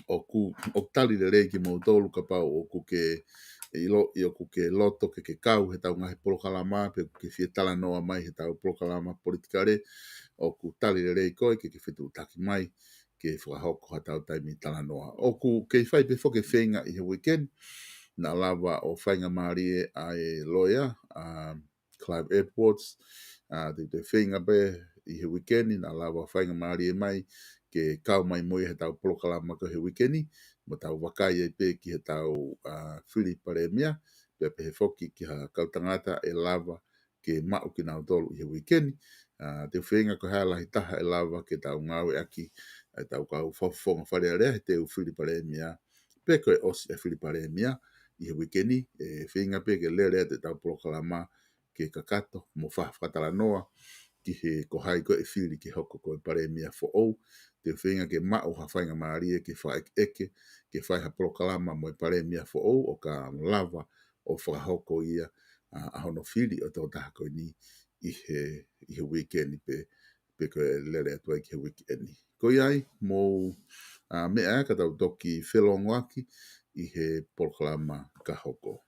ʻOku, ʻoku tali lelei kimoutolu kapau ʻoku ke ʻiloʻi ʻoku ke loto ke ke kau heʻetau ngaahi polokalama, pe ʻoku ke fie talanoa mai heʻetau polokalama politikale, ʻoku tali lelei koe ke ke fetuʻutaki mai ke fakahoko haʻatau taimi talanoa. ʻOku kei fai pē foki e feinga ʻi he weekend, naʻa lava ʻo faingamālie ʻa e loea, ʻa, Clive Edwards, ʻa, te u toe feinga pē ʻi he weekend, naʻa lava faingamālie mai ke kau mai mo ia heʻetau polokalama ko ē he weekend, mo tau vakai ai pē ki heʻetau, ʻa, fili palēmia, pea pehē foki ki ha kau tangata ʻe lava ke maʻu kinautolu ʻi he weekend. ʻA, te u feinga ko e hā e lahi taha ʻe lava ke tau ngāueʻaki ʻetau kau fakafofonga Fale Alea heʻetau fili palēmia, pe ko e ʻosi e fili palēmia ʻi he weekend, ʻe feinga pē ke lele atu ʻetau polokalama ke kakato mo fa-, fakatalanoa ki he ko hai ko ē ʻe fili ke hoko ko e palēmia foʻou. Te u feinga ke maʻu ha faingamālie ke fakaʻekeʻeke, ke fai ha polokalama mo e palēmia foʻou ʻo ka lava ʻo fakahoko ia, ʻa, ʻa hono fili ʻo e tokotaha ko eni ʻi he, ʻi he weekend pē, pe ko e lele atu ai ki he weekend. Ko ia ai, mou, ʻa, meʻa ā ka tau toki felōngoaki ʻi he polokalama ka hoko.